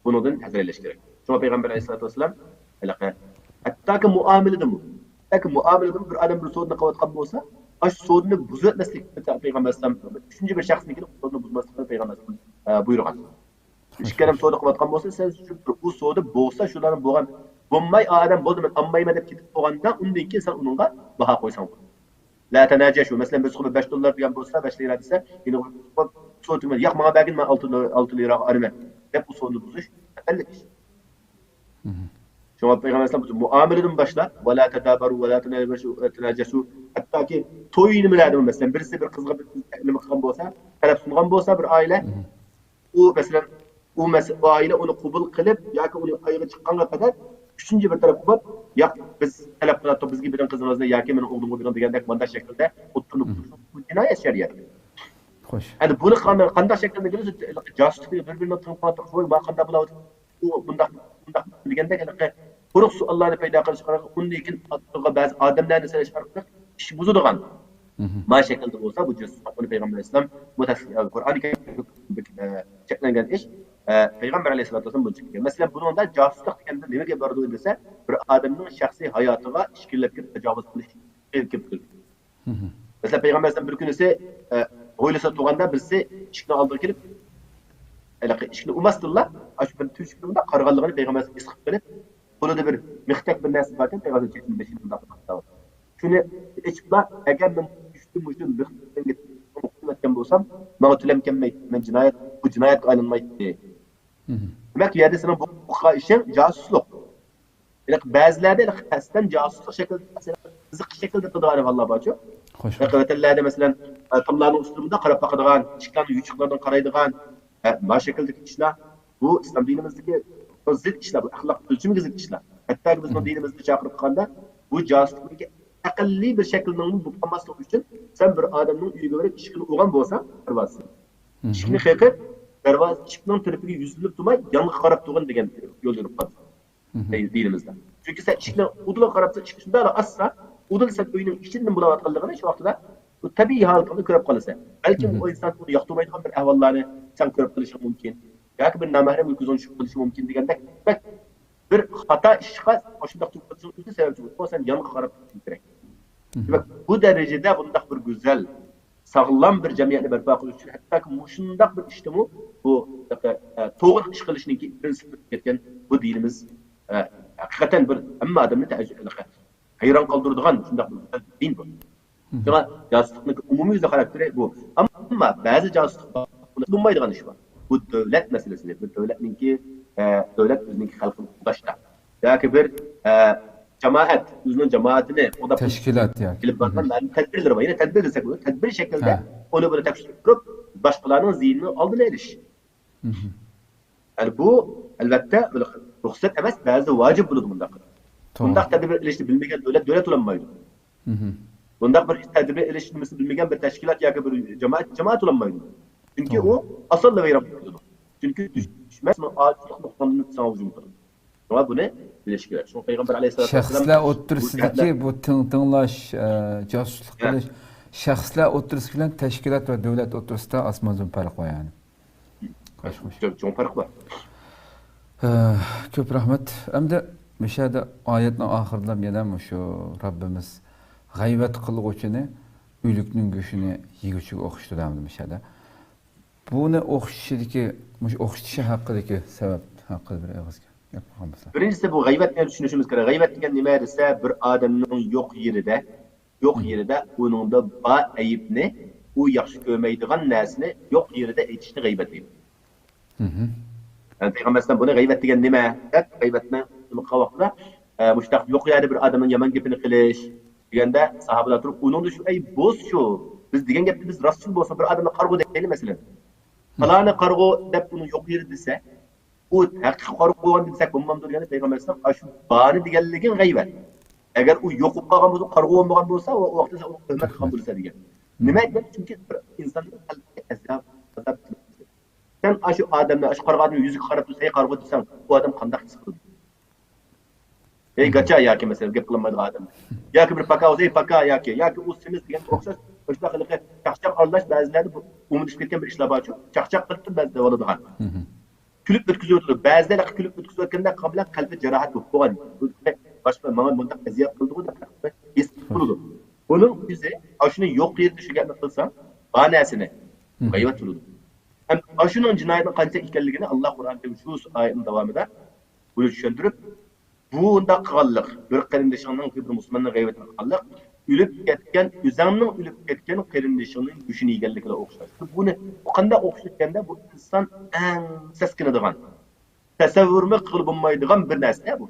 بۇنىڭدىن ھەزەر ئېلىش كېرەك. شۇڭا پەيغەمبەر ئەلەيھىسسالاتۇ ۋەسسالام ھېلىقى، ھەتتاكى مۇئامىلىدىمۇ، ھەتتاكى مۇئامىلىدىمۇ بىر ئادەم بىر سودىنى قىلىۋاتقان بولسا، ئاشۇ سودىنى بۇزۇۋەتمەسلىك پەيغەمبەر ئەلەيھىسسالام ئۈچىنچى بىر شەخسنىڭكىنى سودىنى بۇزماسلىقنى پەيغەمبەر ئەلەيھىسسالام، ئە، بۇيرۇغان. ئىككى ئادەم سودا قىلىۋاتقان بولسا، سەن شۇ بىر ئۇ سودا بولسا، شۇلارنى بولغان بولماي، ئا ئادەم بولدى، مەن ئالمايمەن دەپ كېتىپ بولغاندا، ئۇندىن كېيىن سەن ئۇنىڭغا باھا قويساڭ بولىدۇ. لا تناجشوا. مەسىلەن، بىرسىغا بەش دوللار دېگەن بولسا، بەش لىرا دېسە، يەنە سودا تۈگىمەي، ياق، ماڭا بەرگىن، مەن ئالتە، ئالتە لىراغا ئالىمەن دەپ، ئۇ سودىنى بۇزۇش خەتەرلىك ئىش. شۇڭا پەيغەمبەر ئەلەيھىسسالام مۇئامىلىدىن باشلاپ، ۋەلا تەدابەرۇ ۋەلا تەناجەشۇ، تەناجەشۇ، ھەتتاكى توي نېمىلەردىمۇ، مەسىلەن، بىرسى بىر قىزغا بىر نېمە قىلغان بولسا، تەلەپ سۇنغان بولسا بىر ئائىلە، ئۇ مەسىلەن، ئۇ مەس-، ئۇ ئائىلە ئۇنى قوبۇل قىلىپ ياكى ئۇنى ئايىغى چىققانغا قەدەر ئۈچىنچى بىر تەرەپ قوبۇپ، ياق، بىز تەلەپ قىلاتتۇق، بىزگە بېرىڭ قىزىڭىزنى ياكى مېنىڭ ئوغلۇمغا بېرىڭ دېگەندەك مۇنداق شەكىلدە ئوتتۇرىنى بۇ جىنايەت شەرىئەت. خوش. ئەمدى بۇنى قان-، قانداق شەكىلدە كېلىسە، جاسۇسلۇق بىر-بىرىنىڭ تىڭ قىلىۋاتىدۇ، ۋاي، ما قانداق بولاۋاتىدۇ، ئۇ بۇنداق، بۇنداق دېگەندەك ھېلىقى قۇرۇق سوئاللارنى پەيدا قىلىش ئارقىلىق، ئۇندىن كېيىن ئاتتىغا بەزى ئادەملەرنى سېلىش ئارقىلىق ئىش بۇزىدىغان. ما شەكىلدە بولسا، بۇ جاسۇسلۇق، بۇنى پەيغەمبەر ئەلەيھىسسالام مۇتەس-، قۇرئانى كەرىمدە چەكلەنگەن ئىش، ئە، پەيغەمبەر ئەلەيھىسسالاتۇ ۋەسسالام بۇنى چەكلىگەن. مەسىلەن، بۇنىڭدا جاسۇسلۇق دېگەندە نېمىگە بارىدۇ دېسە، بىر ئادەمنىڭ شەخسىي ھاياتىغا ئىچكىرىلەپ كىرىپ تاجاۋۇز قىلىش كىرىپ كېلىدۇ. مەسىلەن، پەيغەمبەر ئەلەيھىسسالام بىر كۈنىسى، ئە، ھويلىسىدا تۇرغاندا بىرسى ئىشىكنىڭ ئالدىغا كېلىپ، ھېلىقى ئىشىكنى ئۇماستىنلا، ئاشۇ بىر تۈشۈكنى مۇنداق قارىغانلىقىنى پەيغەمبەر ئەلەيھىسسالام ھېس قىلىپ قېلىپ، قولىدا بىر مىختەك بىر نەرسە باركەن، پەيغەمبەر ئەلەيھىسسالام چېچىنى بېشىنى مۇنداق قىلىپ، شۇنى ئېچىپلا، ئەگەر مەن شۇ مۇشۇ مىختەكنى قۇتۇلۇۋەتكەن بولسام، ماڭا تۆلەم كەلمەيتتى، مەن جىنايەت، بۇ جىنايەتكە ئايلانمايتتى. دېمەك، بۇ يەردە سېنىڭ بۇ قىلغان ئىشىڭ جاسۇسلۇق. ھېلىقى بەزىلەردە ھېلىقى قەستەن جاسۇسلۇق شەكلىدە، مەسىلەن، قىزىقىش شەكلىدە قىلىدىغان ئەھۋاللار بارچۇ. خوش. ھېلىقى ۋەتەنلەردە، مەسىلەن، تاملارنىڭ ئۈستىدە مۇنداق قاراپ باقىدىغان، ئىشىكلەرنىڭ يوچۇقلىرىدىن قارايدىغان، ھە، ما شەكىلدىكى ئىشلار، بۇ ئىسلام دىنىمىزدىكى زىت ئىشلار، بۇ ئەخلاق ئۆلچىمىگە زىت ئىشلار. ھەتتاكى بىزنىڭ دىنىمىزدا چاقىرىپ قىلغاندا، بۇ جاسۇسلۇقنىڭكى ئەقەللىي بىر شەكلىنىڭمۇ بولۇپ قالماسلىقى ئۈچۈن، سەن بىر ئادەمنىڭ ئۆيىگە بېرىپ ئىشىكىنى ئۇرغان بولساڭ، دەرۋازىسىنى، ئىشىكنى قېقىپ، دەرۋازا ئىشىكنىڭ تەرىپىگە يۈزلىنىپ تۇرماي، يانغا قاراپ تۇرغىن دېگەن يول بېرىپ قالدى. دىنىمىزدا. چۈنكى سەن ئىشىكنى ئۇدۇلغا قاراپسەن، ئىشىك شۇنداقلا ئاچسا، ئۇدۇل سەن ئۆينىڭ ئىچىدىن بولۇۋاتقانلىقىنى شۇ ۋاقتىدا بۇ تەبىئىي ھالىتىڭنى كۆرۈپ قالىسەن. بەلكىم ئۇ ئىنسان ئۇنى ياقتۇرمايدىغان بىر ئەھۋاللارنى سەن كۆرۈپ قېلىشىڭ مۇمكىن. ياكى بىر نامەھرەمگە كۆزۈڭ چۈشۈپ قېلىشى مۇمكىن دېگەندەك بەك بىر خاتا ئىشقا ئاشۇنداق تۇرۇپ قېلىشىڭ ئۆزى سەۋەبچى بولۇپ، سەن يانغا قاراپ تۇرۇشۇڭ كېرەك. دېمەك، بۇ دەرىجىدە بۇنداق بىر گۈزەل، ساغلام بىر جەمئىيەتنى بەرپا قىلىش ئۈچۈن ھەتتاكى مۇشۇنداق بىر ئىشتىمۇ بۇ، ئە، توغرا ئىش قىلىشنىڭكى پرىنسىپى بولۇپ كەتكەن بۇ دىنىمىز، ئە، ھەقىقەتەن بىر ھەممە ئادەمنى تەئەججۈپ، ھەيران قالدۇرىدىغان شۇنداق بىر گۈزەل دىن بۇ. شۇڭا جاسۇسلۇقنىڭ ئومۇميۈزلۈك خاراكتېرى بۇ. ئەمما بەزى جاسۇسلۇق بولمايدىغان ئىش بار. بۇ دۆلەت مەسىلىسى. بىر دۆلەتنىڭكى، ئە، دۆلەت ئۆزىنىڭكى خەلقىنى قوغداشتا ياكى بىر، ئە، جامائەت ئۆزىنىڭ جامائىتىنى قوغداپ تەشكىلات ياكى. ئېلىپ بارغان تەدبىرلىرى بار. يەنى تەدبىر دېسەك بولىدۇ. تەدبىر شەكلىدە ھە. ئۇنى بۇنى تەكشۈرۈپ تۇرۇپ، باشقىلارنىڭ زىيىنىنى ئالدىنى ئېلىش. يەنى بۇ، ئەلۋەتتە، بىر رۇخسەت ئەمەس، بەزىدە ۋاجىپ بولىدۇ بۇنداق. بۇنداق تەدبىر ئېلىشنى بىلمىگەن دۆلەت، دۆلەت بولالمايدۇ. بۇنداق بىر تەدبىر ئېلىش نېمىسىنى بىلمىگەن بىر تەشكىلات ياكى بىر جامائەت، جامائەت بولالمايدۇ. چۈنكى ئۇ ئاسانلا ۋەيران بولىدۇ. چۈنكى دۈشمەن ئاجىزلىق نۇقتىدىن ساڭا ھۇجۇم قىلىدۇ. شۇڭا بۇنى بىلىش كېرەك. شۇڭا پەيغەمبەر ئەلەيھىسسالاتۇ ۋەسسالام شەخسلەر ئوتتۇرىسىدىكى بۇ تىڭ تىڭلاش، ئە، جاسۇسلۇق قىلىش، شەخسلەر ئوتتۇرىسى بىلەن تەشكىلات ۋە دۆلەت ئوتتۇرىسىدا ئاسمان زۇمۇ پەرق بار يەنى. خوش، خوش. چوڭ، چوڭ پەرق بار. ئە، كۆپ رەھمەت. ئەمدى مۇشۇ يەردە ئايەتنىڭ ئاخىرىدا يەنە مۇشۇ رەببىمىز غەيۋەت قىلغۇچىنى ئۆلۈكنىڭ گۆشىنى يېگۈچىگە ئوخشىتىدۇ ئەمدى مۇشۇ يەردە. بۇنى ئوخشىشىدىكى، مۇشۇ ئوخشىتىشى ھەققىدىكى سەۋەب ھەققىدە بىر ئېغىز گەپ قىلغان بولسا. بىرىنچىسى، بۇ غەيۋەت دېگەننى چۈشىنىشىمىز كېرەك. غەيۋەت دېگەن نېمە دېسە، بىر ئادەمنىڭ يوق يېرىدە، يوق يېرىدە ئۇنىڭدا بار ئەيىبنى، ئۇ ياخشى كۆرمەيدىغان نەرسىنى يوق يېرىدە ئېيتىشنى غەيۋەت دەيدۇ. يەنى پەيغەمبەر ئەلەيھىسسالام بۇنى غەيۋەت دېگەن نېمە دەپ، غەيۋەتنى نېمە قىلغان ۋاقتىدا، ئە، مۇشۇنداق يوق يەردە بىر ئادەمنىڭ يامان گېپىنى قىلىش دېگەندە، ساھابىلەر تۇرۇپ، ئۇنىڭدا شۇ، ئەي، بولسا شۇ، بىز دېگەن گەپنى بىز راستچىل بولسا، بىر ئادەمنى قارىغۇ دەيلى، مەسىلەن. پالانى قارىغۇ دەپ ئۇنى يوق يېرى دېسە، ئۇ ھەقىقىي قارىغۇ بولغان دېسەك بولمامدۇ دېگەندە، پەيغەمبەر ئەلەيھىسسالام ئاشۇ بارنى دېگەنلىكىڭ غەيۋەت. ئەگەر ئۇ يوق بولۇپ قالغان بولسا، قارىغۇ بولمىغان بولسا، ئۇ ۋاقىتتا سەن ئۇنى تۆھمەت قىلغان بولىسەن دېگەن. نېمە دېگەن؟ چۈنكى بىر ئىنساننىڭ قەلبىگە ئەزاب، ئازاب. سەن ئاشۇ ئادەمنى، ئاشۇ قارىغان ئادەمنى يۈزىگە قاراپ تۇرسا، ھەي قارىغۇ دېسەڭ، ئۇ ئادەم قانداق ھېس قىلىدۇ؟ ھەي گاچا ياكى مەسىلەن گەپ قىلالمايدىغان ئادەم. ياكى بىر پاكا بولسا، ھەي پاكا ياكى، ياكى ئۇ سېمىز دېگەنگە ئوخشاش، مۇشۇنداق ھېلىقى چاقچاق ئارىلاش بەزىلەردە بۇ ئومۇملىشىپ كەتكەن بىر ئىشلار بارچۇ. چاقچاق قىلىپ بەزىدە دەۋالىدىغان. كۈلۈپ ئۆتكۈزۈۋېتىدۇ. بەزىدە ھېلىقى كۈلۈپ ئۆتكۈزۈۋەتكەندە قان بىلەن قەلبى جاراھەت بولۇپ قالغان. باشقا ماڭا مۇنداق ئەزىيەت قىلدىغۇ دەپ ھېس قىلىدۇ. بۇنىڭ ئۆزى ئاشۇنى يوق يېرىدە شۇ گەپنى قىلساڭ، بار نەرسىنى غەيۋەت بولىدۇ. ھەم ئاشۇنىڭ جىنايەتنىڭ قانچە ئىكەنلىكىنى ئاللا قۇرئان كەرىم شۇ ئايەتنىڭ داۋامىدا بۇنى چۈشەندۈرۈپ، بۇنداق قىلغانلىق، بىر قېرىندىشىڭنىڭ، بىر مۇسۇلماننىڭ غەيۋىتىنى قىلغانلىق، ئۆلۈپ كەتكەن، ئۆزەڭنىڭ ئۆلۈپ كەتكەن قېرىندىشىڭنىڭ گۆشىنى يېگەنلىك بىلەن ئوخشاش. بۇنى، بۇ قانداق ئوخشاش دېگەندە، بۇ ئىنسان ئەڭ سەسكىنىدىغان، تەسەۋۋۇرمۇ قىلغىلى بولمايدىغان بىر نەرسە بۇ.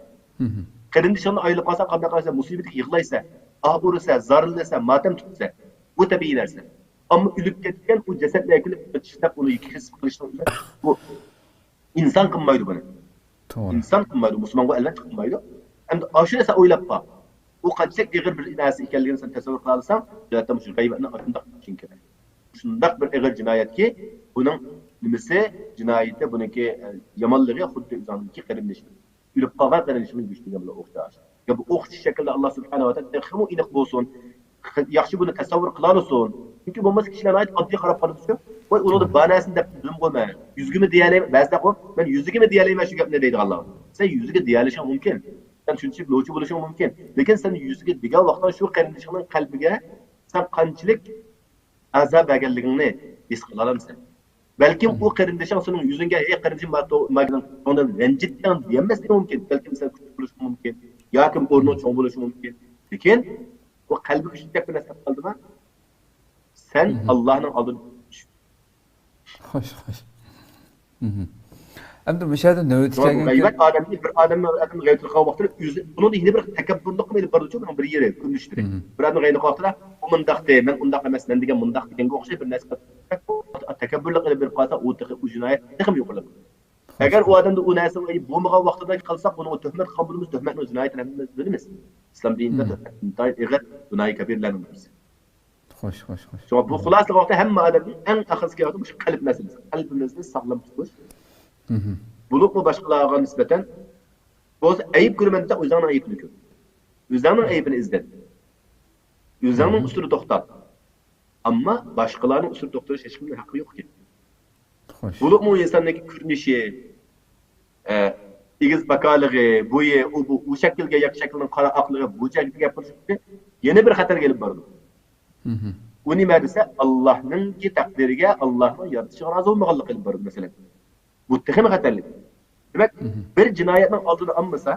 قېرىندىشىڭنى ئايرىلىپ قالسا قانداق قىلىسەن؟ مۇسىبەتكە يىغلايسەن، ئاھ ئۇرىسەن، زارلىنىسەن، ماتەم تۇتىسەن. بۇ تەبىئىي نەرسە. ئەمما ئۆلۈپ كەتكەن ئۇ جەسەتنى ئەكېلىپ چىشلەپ ئۇنى ھېس قىلىشنىڭ ئۆزى بۇ ئىنسان قىلمايدۇ بۇنى. توغرا. ئىنسان قىلمايدۇ، مۇسۇلمانغۇ ئەلۋەتتە قىلمايدۇ. ئەمدى ئاشۇنى سەن ئويلاپ باق. ئۇ قانچىلىك ئېغىر بىر نەرسە ئىكەنلىكىنى سەن تەسەۋۋۇر قىلالىساڭ، ئەلۋەتتە مۇشۇ غەيۋەتنى ئاشۇنداق قىلىشىڭ كېرەك. شۇنداق بىر ئېغىر جىنايەتكى، بۇنىڭ نېمىسى، جىنايىتى، بۇنىڭكى، ئە، يامانلىقى خۇددى ئۆزۈڭنىڭكى قېرىندىشىڭ، ئۆلۈپ قالغان قېرىندىشىڭنىڭ گۆشىنى يېگەن بىلەن ئوخشاش. يا بۇ ئوخشىتىش شەكلىدە ئاللا سۇبھانەھۇ ۋە تائالا تېخىمۇ ئېنىق بولسۇن. ياخشى بۇنى تەسەۋۋۇر قىلالىسۇن. چۈنكى بولمىسا كىشىلەر ناھايىتى ئاددىي قاراپ قالىدۇ-شۇ. ۋاي، ئۇنىڭدا بار نەرسىنى دەپ بىلىمغۇ مەن. يۈزىگىمۇ دېيەلەيمەن، بەزىدە قويۇپ، مەن يۈزىگىمۇ دېيەلەيمەن شۇ گەپنى دەيدىغانلار. سەن يۈزىگە دېيەلىشىڭ مۇمكىن. سەن شۇنچىلىك نوچى بولۇشۇڭ مۇمكىن. لېكىن سەن يۈزىگە دېگەن ۋاقىتتا شۇ قېرىندىشىڭنىڭ قەلبىگە سەن قانچىلىك ئەزا بەرگەنلىكىڭنى ھېس قىلالامسەن؟ بەلكىم ئۇ قېرىندىشىڭ سېنىڭ يۈزۈڭگە، ھەي قېرىندىشىم، مانا تو-، ماگىنىڭ كۆڭلىدىن رەنجىدىڭ دېيەلمەسلىكى مۇمكىن. بەلكىم سەن كۈچلۈك بولۇشۇڭ مۇمكىن. ياكى ئورنۇڭ چوڭ بولۇشى مۇمكىن. لېكىن ئۇ قەلبىگە شۇنداق بىر نەرسە ئېلىپ قالدىما، سەن ئاللاھنىڭ ئالدىدا خوش، خوش. ئەمدى مۇشۇ يەردە نۆۋىتى شۇڭا بۇ كەلگەن غەيۋەت ئادەمنى، بىر ئادەمنى، ئادەمنى غەيۋەت قىلغان ۋاقتىدا ئۆزى، بۇنىڭدا يەنە بىر تەكەببۇرلۇق ئېلىپ بارىدۇ، بۇنىڭ بىر يېرى، كۆرۈنۈشلىرى. بىر ئادەمنى غەيۋەت قىلغان ۋاقتىدا، ئۇ مۇنداق دەي، مەن ئۇنداق ئەمەس، مەن دېگەن مۇنداق دېگەنگە ئوخشاش بىر نەرسە قىلىپ، تەكەببۇرلۇق ئېلىپ بېرىپ قالسا، ئۇ تېخى، ئۇ جىنايەت تېخىمۇ يۇقىرىلىق. ئەگەر ئۇ ئادەمدە ئۇ نەرسە بولمىغان ۋاقتىدا قىلساق، ئۇنىڭغا تۆھمەت قىلغان بولىمىز، تۆھمەتنىڭ جىنايىتىنى ھەممىمىز بىلىمىز. ئىسلام دىنىدا تۆھمەت ئىنتايىن ئېغىر گۇناھى كەبىرىلەرنىڭ بىرسى. خوش، خوش، خوش. شۇڭا بۇ خۇلاسە ۋاقتى ھەممە ئادەمنىڭ ئەڭ ئاساسىي ۋاقتى مۇشۇ قەلب مەسىلىسى. قەلبىمىزنى ساغلام تۇتۇش. بولۇپمۇ باشقىلارغا نىسبەتەن بولسا ئەيىب كۆرىمەن دېسە، ئۆزۈڭنىڭ ئەيىبىنى كۆر. ئۆزۈڭنىڭ ئەيىبىنى ئىزدەن. ئۆزۈڭنىڭ ئۈستىدە توختال. ئەمما باشقىلارنىڭ ئۈستىدە توختىلىش ھېچكىمنىڭ ھەققى يوق ئىكەن. خوش. بولۇپمۇ ئىنساننىڭكى كۆرۈنۈشى، ئە، ئېگىز پاكالىقى، بويى، ئۇ بۇ، ئۇ شەكىلگە ياكى شەكىلنىڭ قارا ئاقلىقى، بۇ شەكىلدە گەپ قىلىشى يەنە بىر خەتەرگە ئېلىپ بارىدۇ. ئۇ نېمە دېسە، ئاللاھنىڭكى تەقدىرىگە، ئاللاھنىڭ يارىتىشىغا رازى بولمىغانلىقى ئېلىپ بارىدۇ، مەسىلەن. بۇ تېخىمۇ خەتەرلىك. دېمەك، بىر جىنايەتنىڭ ئالدىنى ئالمىسا،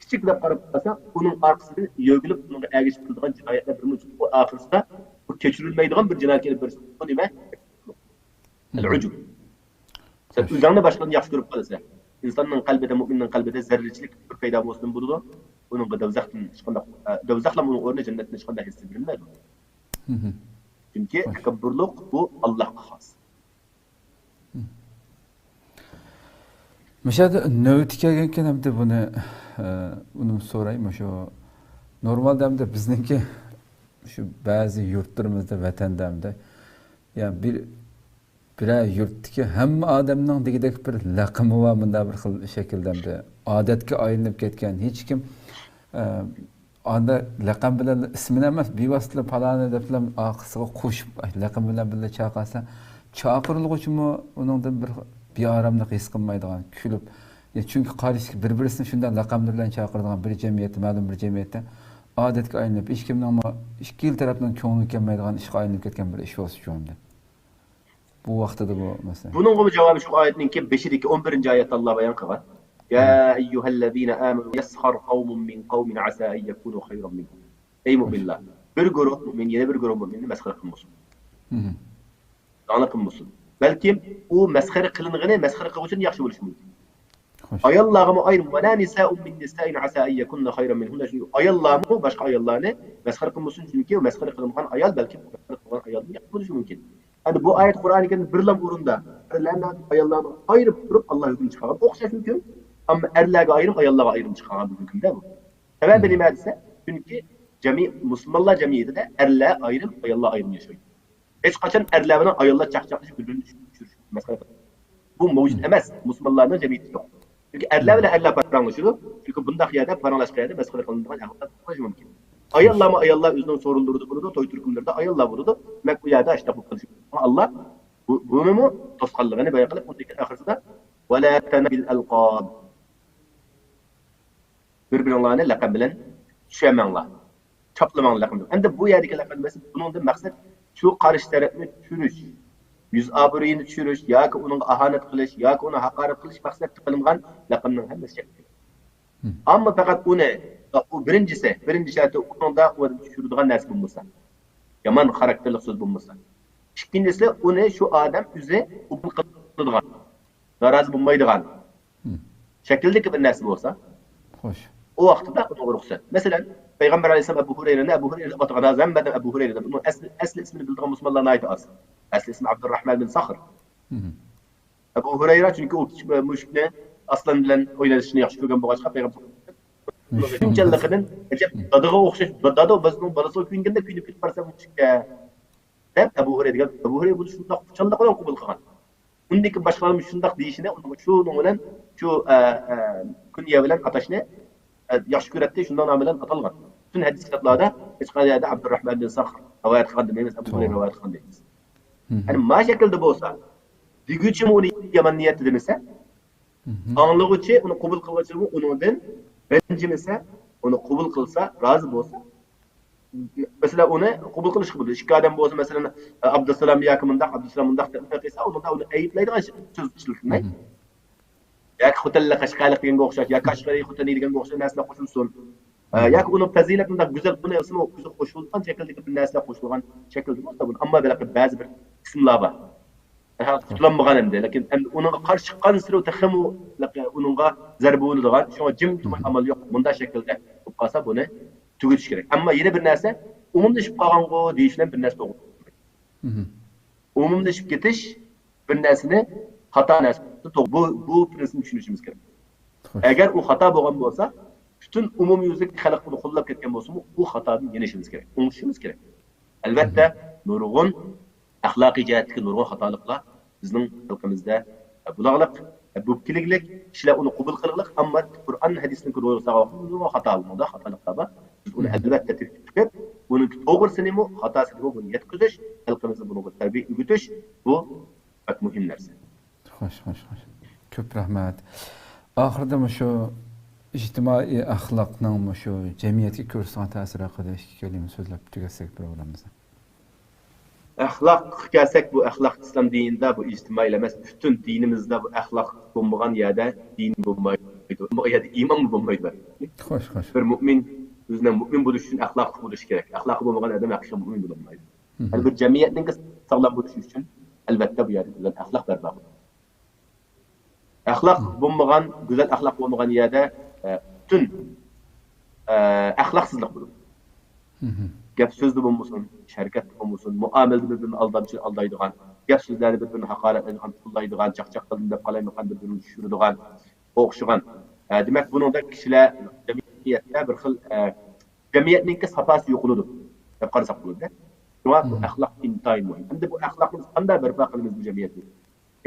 كىچىك دەپ قاراپ قالسا، ئۇنىڭ ئارقىسىدىن يۆگىلىپ، ئۇنىڭغا ئەگىشىپ قىلىدىغان جىنايەتلەر بىر مۇنچە، ئۇ ئاخىرسىدا بۇ كەچۈرۈلمەيدىغان بىر جىنايەتكە ئېلىپ بېرىش. بۇ نېمە؟ ئەل-ئۇجۇب. سەن ئۆزۈڭنى باشقىدىن ياخشى كۆرۈپ قالىسەن. ئىنساننىڭ قەلبىدە، مۇئمىننىڭ قەلبىدە زەررىچىلىك بىر پەيدا بولسىمۇ بولىدۇ. ئۇنىڭغا دوزاختىن ھېچقانداق، ئە، دوزاخلا ئۇنىڭ ئورنى جەننەتتىن ھېچقانداق ھەسسە بېرىلمەيدۇ. چۈنكى تەكەببۇرلۇق بۇ ئاللاھقا خاس. مۇشۇ يەردە نۆۋىتى كەلگەنكەن، ئەمدى بۇنى، ئە، ئۇنىمۇ سوراي، مۇشۇ نورمالدا ئەمدى بىزنىڭكى شۇ بەزى يۇرتلىرىمىزدا، ۋەتەندە ئەمدى، يا بىر، بىرەر يۇرتتىكى ھەممە ئادەمنىڭ دېگۈدەك بىر لەقىمى بار، مۇنداق بىر خىل شەكىلدە ئەمدى ئادەتكە ئايلىنىپ كەتكەن، ھېچكىم، ئە، ئاندا لەقەم بىلەن ئىسمىنى ئەمەس، بىۋاسىتە پالانى دەپلا ئارقىسىغا قوشۇپ، لەقەم بىلەن بىللە چاقىرسا، چاقىرىلغۇچىمۇ ئۇنىڭدىن بىر بىئاراملىق ھېس قىلمايدىغان، كۈلۈپ، يا، چۈنكى قارشى بىر-بىرسىنى شۇنداق لەقەم بىلەن چاقىرىدىغان بىر جەمئىيەتتە، مەلۇم بىر جەمئىيەتتە ئادەتكە ئايلىنىپ، ھېچكىمنىڭمۇ ئىككىلا تەرەپنىڭ كۆڭلىگە كەلمەيدىغان ئىشقا ئايلىنىپ كەتكەن بىر ئىش بولسىچۇ ئەمدى. بۇ ۋاقتىدا بۇ مەسىلە. بۇنىڭغىمۇ جاۋابى شۇ ئايەتنىڭكى بېشىدىكى ئون بىرىنچى ئايەتتە ئاللا بايان قىلغان. يا أيها الذين آمنوا يسخر قوم من قوم عسى أن يكونوا خيرا منهم. ئەي مۇئمىنلار، بىر گۇرۇھ مۇئمىن يەنە بىر گۇرۇھ مۇئمىننى مەسخىرە قىلمىسۇن. داڭلىق قىلمىسۇن. بەلكىم ئۇ مەسخىرە قىلىنغىنى مەسخىرە قىلغۇچىدىن ياخشى بولۇشى مۇمكىن. ئاياللارغىمۇ ئايرىم، ولا نساء من نساء عسى أن يكن خيرا منهن، ئاياللارمۇ باشقا ئاياللارنى مەسخىرە قىلمىسۇن، چۈنكى ئۇ مەسخىرە قىلىنغان ئايال بەلكىم مەسخىرە قىلغان ئايالدىن ياخشى بولۇشى مۇمكىن. ئەمدى بۇ ئايەت قۇرئانى كەرىمدە بىرلا ئورۇندا ئەرلەرنى ئاياللارنى ئايرىپ تۇرۇپ ئاللا ھۆكۈم چىقارغان. ئوخشاش ھۆكۈم، ئەمما ئەرلەرگە ئايرىم، ئاياللارغا ئايرىم چىقارغان بىر ھۆكۈمدە بۇ. سەۋەبى نېمە دېسە، چۈنكى جەمئىي، مۇسۇلمانلار جەمئىيىتىدە ئەرلەر ئايرىم، ئاياللار ئايرىم ياشايدۇ. ھېچقاچان ئەرلەر بىلەن ئاياللار چاقچاقلىشىپ، بىر-بىرىنى چۈشۈرۈش، مەسخىرە قىلىش، بۇ مەۋجۇت ئەمەس. مۇسۇلمانلارنىڭ جەمئىيىتىدە يوق. چۈنكى ئەرلەر بىلەن ئەرلەر پاراڭلىشىدۇ. چۈنكى بۇنداق يەردە، پاراڭلاشقان يەردە مەسخىرە قىلىنىدىغان ئەھۋاللار بولۇشى مۇمكىن. ئاياللارمۇ ئاياللار ئۆزىنىڭ سورۇنلىرىدا بولىدۇ، توي تۈركۈملىرىدە ئاياللار بولىدۇ. دېمەك، ئۇ يەردە ئاشۇنداق بولۇپ قېلىشى مۇمكىن. ئەمما ئاللا بۇ، بۇنىمۇ توسقانلىقىنى بايان قىلىپ، ئۇنىڭدىن كېيىن ئاخىرسىدا، ولا تنابزوا بالألقاب. بىر-بىرىڭلارنى لەقەم بىلەن چۈشۈرمەڭلار. چاپلىماڭلار لەقەم بىلەن. ئەمدى بۇ يەردىكى لەقەم دېمەكسى، بۇنىڭدىن مەقسەت شۇ قارشى تەرەپنى چۈشۈرۈش، يۈز ئابرۇيىنى چۈشۈرۈش ياكى ئۇنىڭغا ئاھانەت قىلىش ياكى ئۇنى ھاقارەت قىلىش مەقسەتتە قىلىنغان لەقەمنىڭ ھەممىسى چەكلىك. ئەمما پەقەت ئۇنى، ئۇ بىرىنچىسى، بىرىنچى شەرتى ئۇنىڭدا ئۇ ئادەم چۈشۈرىدىغان نەرسە بولمىسا، يامان خاراكتېرلىق سۆز بولمىسا. ئىككىنچىسى، ئۇنى شۇ ئادەم ئۆزى قوبۇل قىلىدىغان، نارازى بولمايدىغان شەكىلدىكى بىر نەرسە بولسا، خوش. ئۇ ۋاقىتتا ئۇنىڭغا رۇخسەت. مەسىلەن، پەيغەمبەر ئەلەيھىسسالام ئەبۇ ھۇرەيرىنى، ئەبۇ ھۇرەيرە دەپ ئاتىغان، ھازىر ھەممە ئادەم ئەبۇ ھۇرەيرە دەپ، ئۇنىڭ ئەسلى، ئەسلى ئىسمىنى بىلىدىغان مۇسۇلمانلار ناھايىتى ئاز. ئەسلى ئىسمى ئابدۇرراھمان بىن سەخر. ئەبۇ ھۇرەيرە، چۈنكى ئۇ كىشى مۈشۈكنى ئاسلان بىلەن ئوينىشىشنى ياخشى كۆرگەن بولغاچقا، پەيغەمبەر شۇنچىلىقىنى، ئەجەب، دادىغا ئوخشاش، دادا بىزنىڭ بالىسىغا كۆيۈنگەندە كۆيۈنۈپ كېتىپ بارسا مۈشۈككە، دەپ ئەبۇ ھۇرەيرە دېگەن. ئەبۇ ھۇرەيرە بۇنى شۇنداق خۇشاللىق بىلەن قوبۇل قىلغان. ئۇندىن كېيىن باشقىلارمۇ شۇنداق دېيىشىنى، شۇنىڭ بىلەن، شۇ، ئە، ئە، كۇنيە بىلەن ئاتاشنى، ئە، ياخشى كۆرەتتى، شۇنداق نام بىلەن ئاتالغان. پۈتۈن ھەدىس كىتابلاردا ھېچقانداق يەردە ئابدۇرراھمان بىن سەخر رىۋايەت قىلغان دېمەيمىز، ئەبۇ ھۇرەيرە رىۋايەت قىلغان دەيمىز. يەنى ما شەكىلدە بولسا، دېگۈچىمۇ ئۇنى يامان نىيەتتە دېمىسە، ئاڭلىغۇچى ئۇنى قوبۇل قىلغۇچىمۇ ئۇنىڭدىن رەنجىمىسە، ئۇنى قوبۇل قىلسا، رازى بولسا، مەسىلەن، ئۇنى قوبۇل قىلىشقا بولىدۇ. ئىككى ئادەم بولسا، مەسىلەن، ئابدۇسالام ياكى مۇنداق، ئابدۇسالام مۇنداق دېسە، ئۇنىڭدا ئۇنى ئەيىبلەيدىغان سۆز ئىشلىتىلمەيدۇ. ياكى خوتەنلىك قەشقەرلىك دېگەنگە ئوخشاش، ياكى قەشقەرى خوتەنى دېگەنگە ئوخشاش نەرسىلەر قوشۇلسۇن. ئە، ياكى ئۇنىڭ پەزىلەت مۇنداق گۈزەل، ئۇنى ئەمسىمۇ گۈزەل قوشۇلغان شەكىلدىكى بىر نەرسىلەر قوشۇلغان شەكىلدە بولسا، بۇنى. ئەمما بەلكى بەزى بىر ئىسىملار بار. قۇتۇلالمىغان ئەمدى. لېكىن ئەمدى ئۇنىڭغا قارشى چىققانسېرى تېخىمۇ ئۇنىڭغا زەربە بولىدىغان. شۇڭا جىم تۇرماي ئامال يوق. مۇنداق شەكىلدە بولۇپ قالسا، بۇنى تۈگىتىش كېرەك. ئەمما يەنە بىر نەرسە، ئومۇملىشىپ قالغانغۇ دېيىش بىلەن بىر نەرسە توغرا. ئومۇملىشىپ كېتىش بىر نەرسىنى خاتا نەرسە، بۇ، بۇ پرىنسىپنى چۈشىنىشىمىز كېرەك. ئەگەر ئۇ خاتا بولغان بولسا، پۈتۈن ئومۇميۈزلۈك خەلق بۇنى قوللاپ كەتكەن بولسىمۇ، ئۇ خاتادىن يېنىشىمىز كېرەك، ئوڭشىشىمىز كېرەك. ئەلۋەتتە، نۇرغۇن ئەخلاقىي جەھەتتىكى نۇرغۇن خاتالىقلار بىزنىڭ خەلقىمىزدە بولغانلىق، بولۇپ كېلىگلىك، كىشىلەر ئۇنى قوبۇل قىلغلىق، ئەمما قۇرئان ھەدىسنىڭكى روھىغا سالغان نۇرغۇن خاتا، نۇرغۇن خاتالىقلار بار. بىز ئۇنى ئەلۋەتتە تېپىپ چىقىپ، ئۇنىڭ توغرىسىنىمۇ، خاتاسىنىمۇ بۇنى يەتكۈزۈش، خەلقىمىزنى بۇنىڭغا تەربىيە ئۆگىتىش، بۇ بەك مۇھىم نەرسە. خوش، خوش، خوش. كۆپ رەھمەت. ئاخىرىدا مۇشۇ ئىجتىمائىي ئەخلاقنىڭ مۇشۇ جەمئىيەتكە كۆرسىتىدىغان تەسىرى ھەققىدە ئىككى كەلىمە سۆزلەپ تۈگەتسەك پروگراممىمىزنى. ئەخلاققا كەلسەك، بۇ ئەخلاق ئىسلام دىنىدا، بۇ ئىجتىمائىي ئەمەس، پۈتۈن دىنىمىزدا بۇ ئەخلاق بولمىغان يەردە دىن بولمايدۇ، بولمىغان يەردە ئىمان بولمايدۇ. خوش، خوش. بىر مۇئمىن ئۆزىنىڭ مۇئمىن بولۇشى ئۈچۈن ئەخلاقلىق بولۇشى كېرەك. ئەخلاقى بولمىغان ئادەم ھەقىقىي مۇئمىن بولالمايدۇ. يەنى بىر جەمئىيەتنىڭكى ساغلام بولۇشى ئۈچۈن، ئەلۋەتتە، بۇ يەردە گۈزەل ئەخلاق بەرپا بولىدۇ. ئەخلاق بولمىغان، گۈزەل ئەخلاق بولمىغان يەردە، ئە، پۈتۈن، ئە، ئەخلاقسىزلىق بولىدۇ. گەپ سۆزدە بولمىسۇن، ئىش ھەرىكەتتە بولمىسۇن، مۇئامىلىدە بىر-بىرىنى ئالدامچىلىق، ئالدايدىغان، گەپ سۆزلەردە بىر-بىرىنى ھاقارەتلەيدىغان، پۇللايدىغان، چاقچاق قىلدىم دەپ قالايمىقان بىر-بىرىنى چۈشۈرىدىغان، ئوخشىغان. ئە، دېمەك، بۇنىڭدا كىشىلەر جەمئىيەتتە بىر خىل، ئە، جەمئىيەتنىڭكى ساپاسى يوقىلىدۇ دەپ قارىساق بولىدۇ. شۇڭا بۇ ئەخلاق ئىنتايىن مۇھىم. ئەمدى بۇ ئەخلاقنى بىز قانداق بەرپا قىلىمىز بۇ جەمئىيەتنى؟